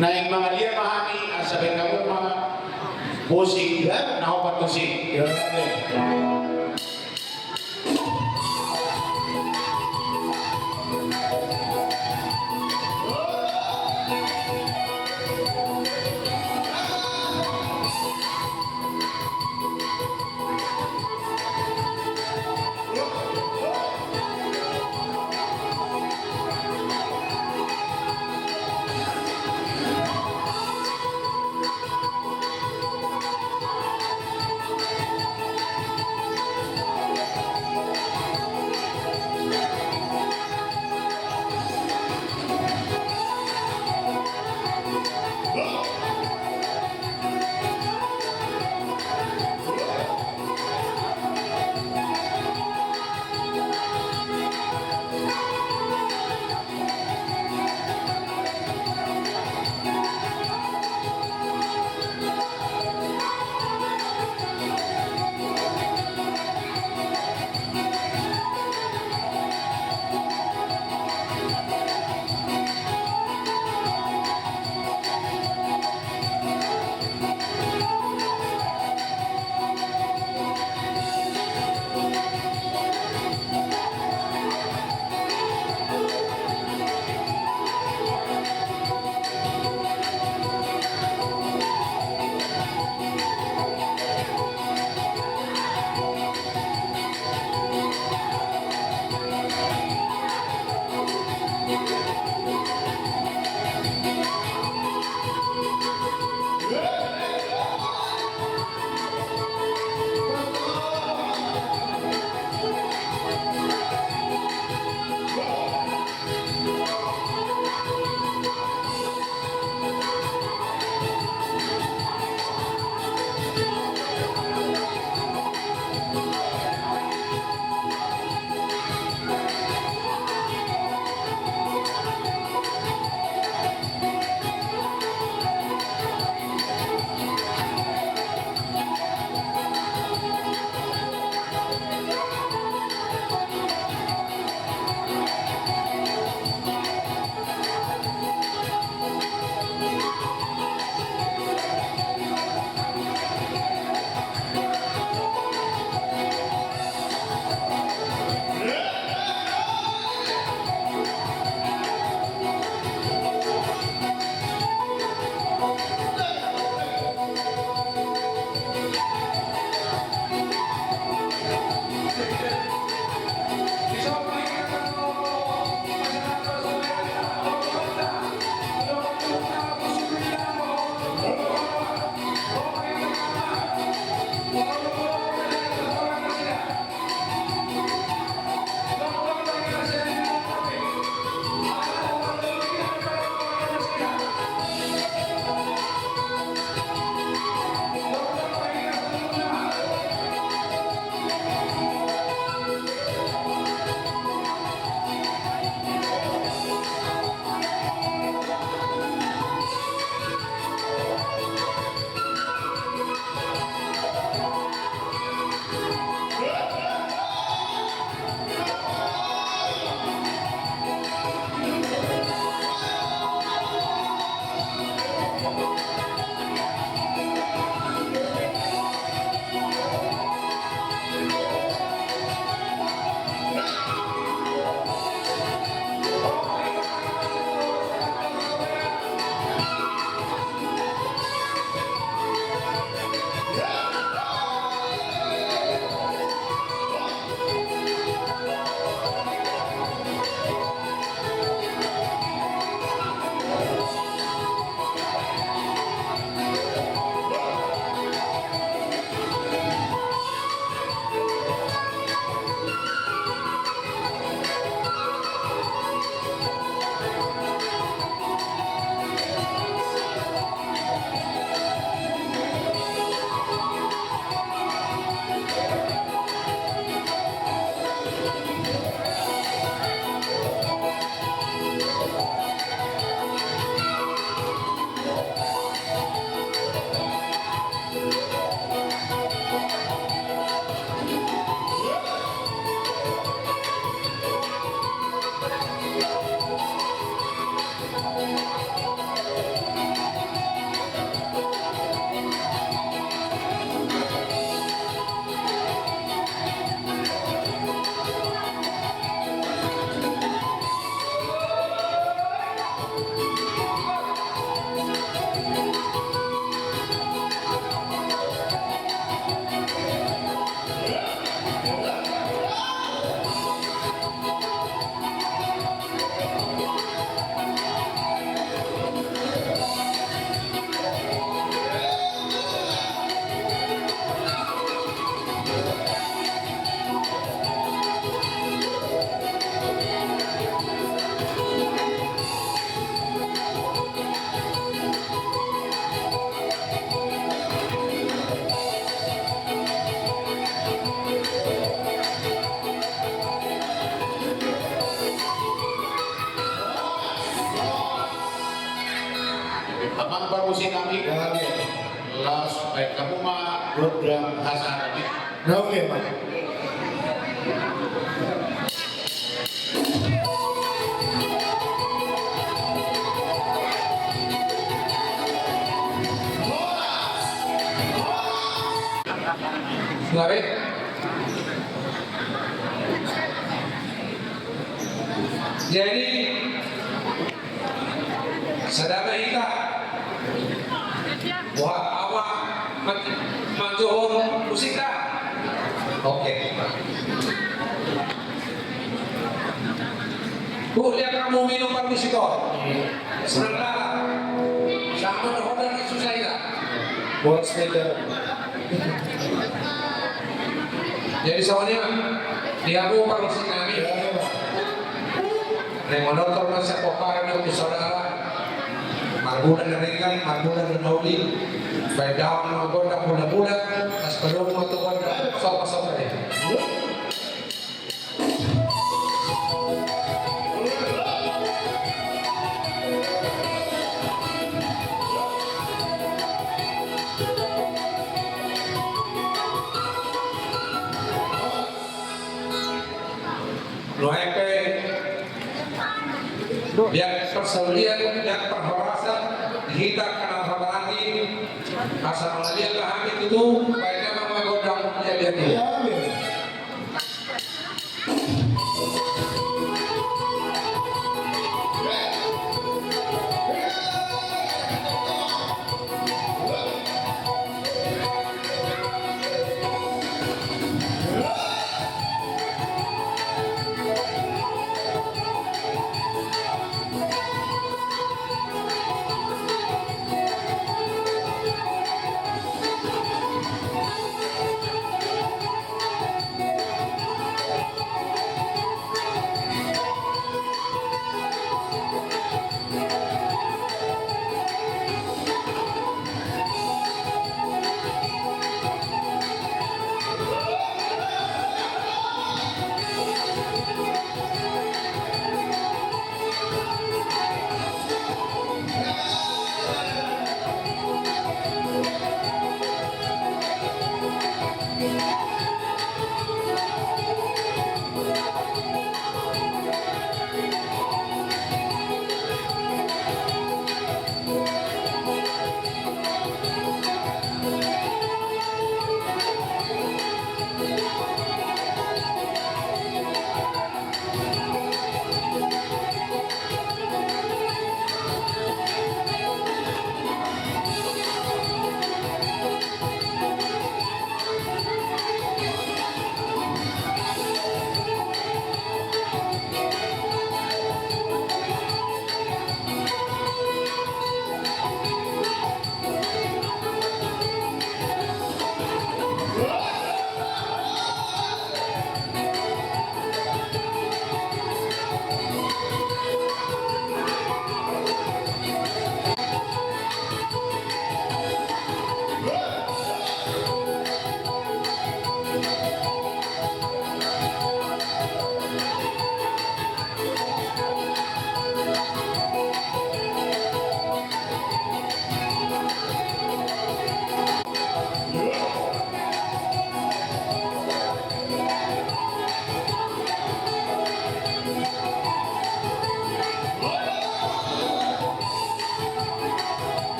Naeng mangaliat ma hami, asa baen hamu ma bosi, ya, na hombar tusi. Ya, ya. Amang parmusik nami. Laos baen hamu ma gondang hasahatan i. Nauli ma. Jadi sada ma hita. Wah, awa manjohor musik ta. Oke. Bu, lihat kamu minum parmusik kok. Senang lah. Sama dohonan susah ya. Buat sepeda. Jadi soalnya dia mau parmusik nami. Naeng manortor ma sian pomparan ni saudara. Marmula na ringan, marmula na nauli. Baen damang ma gondang mula-mula. Pas belum mau tu gondang sopa-sopa deh. Nuaeng pe, biar parsaulian, biar parhorasan hita, karna hata hati asa mangaliat hami tutu, baen damang ma gondang liat-liat i.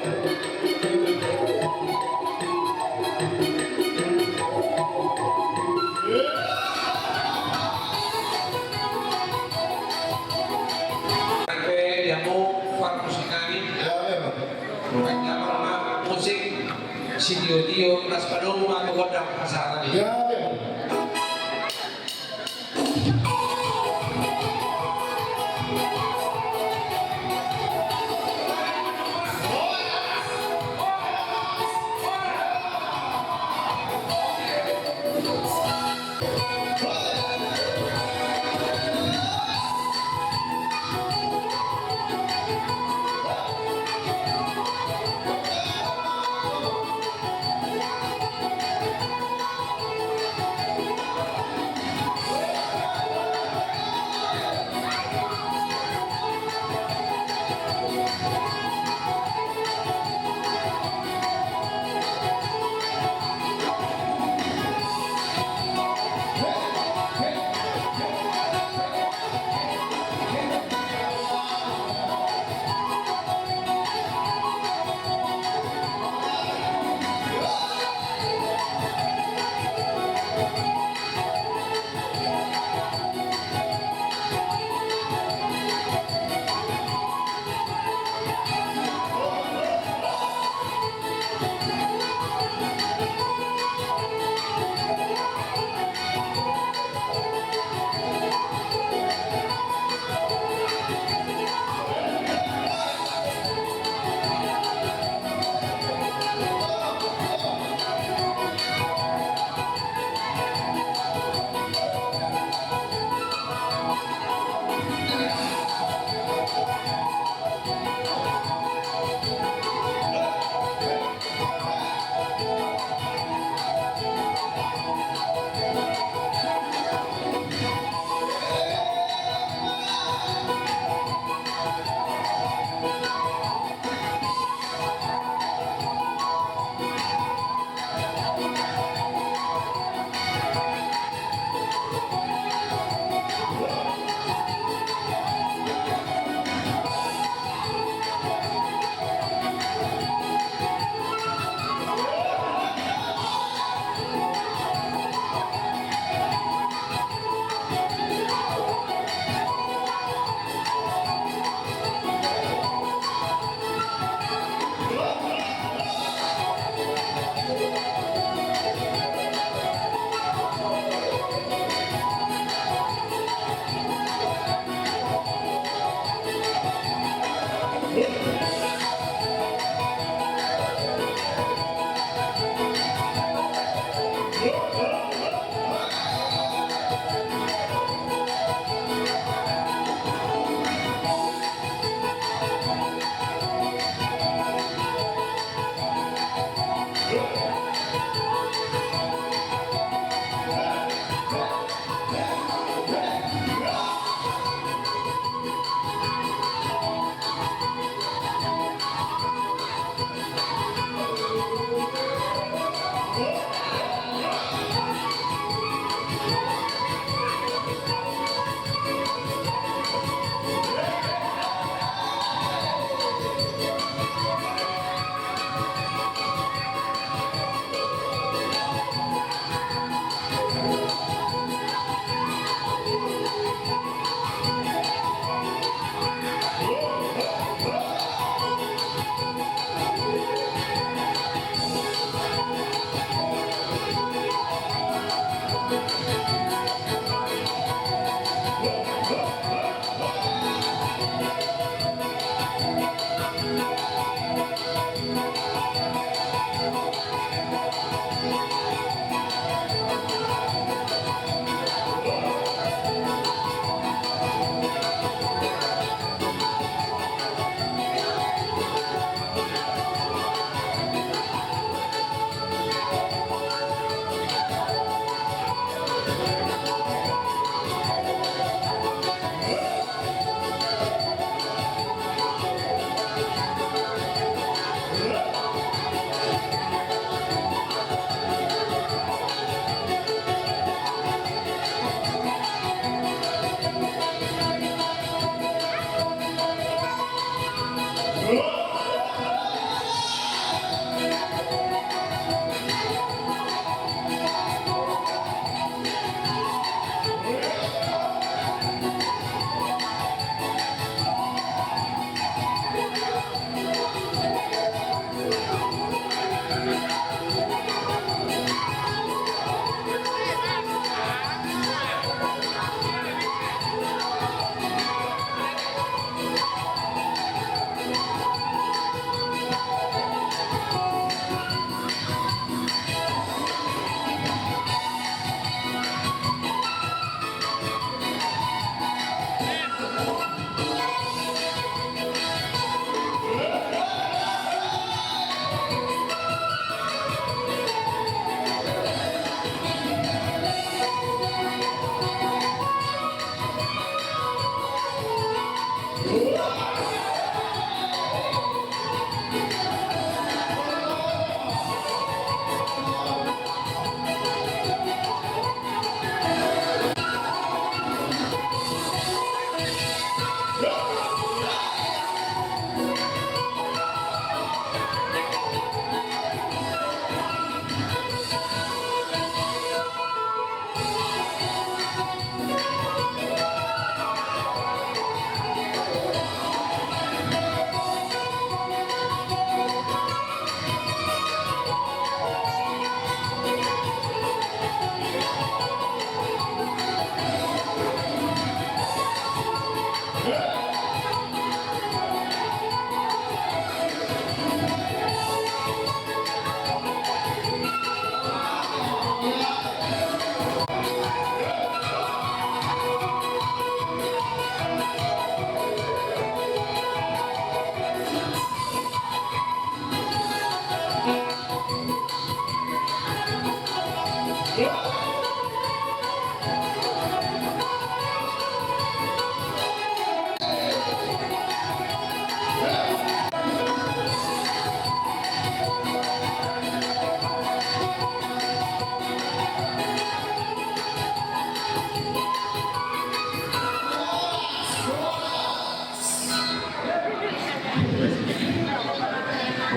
Sampe di hamu parmusik nami. Ya, memang. Bukan zaman ma musik sitio-tio, las padong ma tu gondang pasaran i. Ya, memang.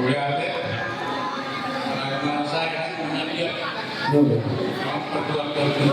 Mauliate. Karena saya kan punya dia. Betul. Yang perjuang dari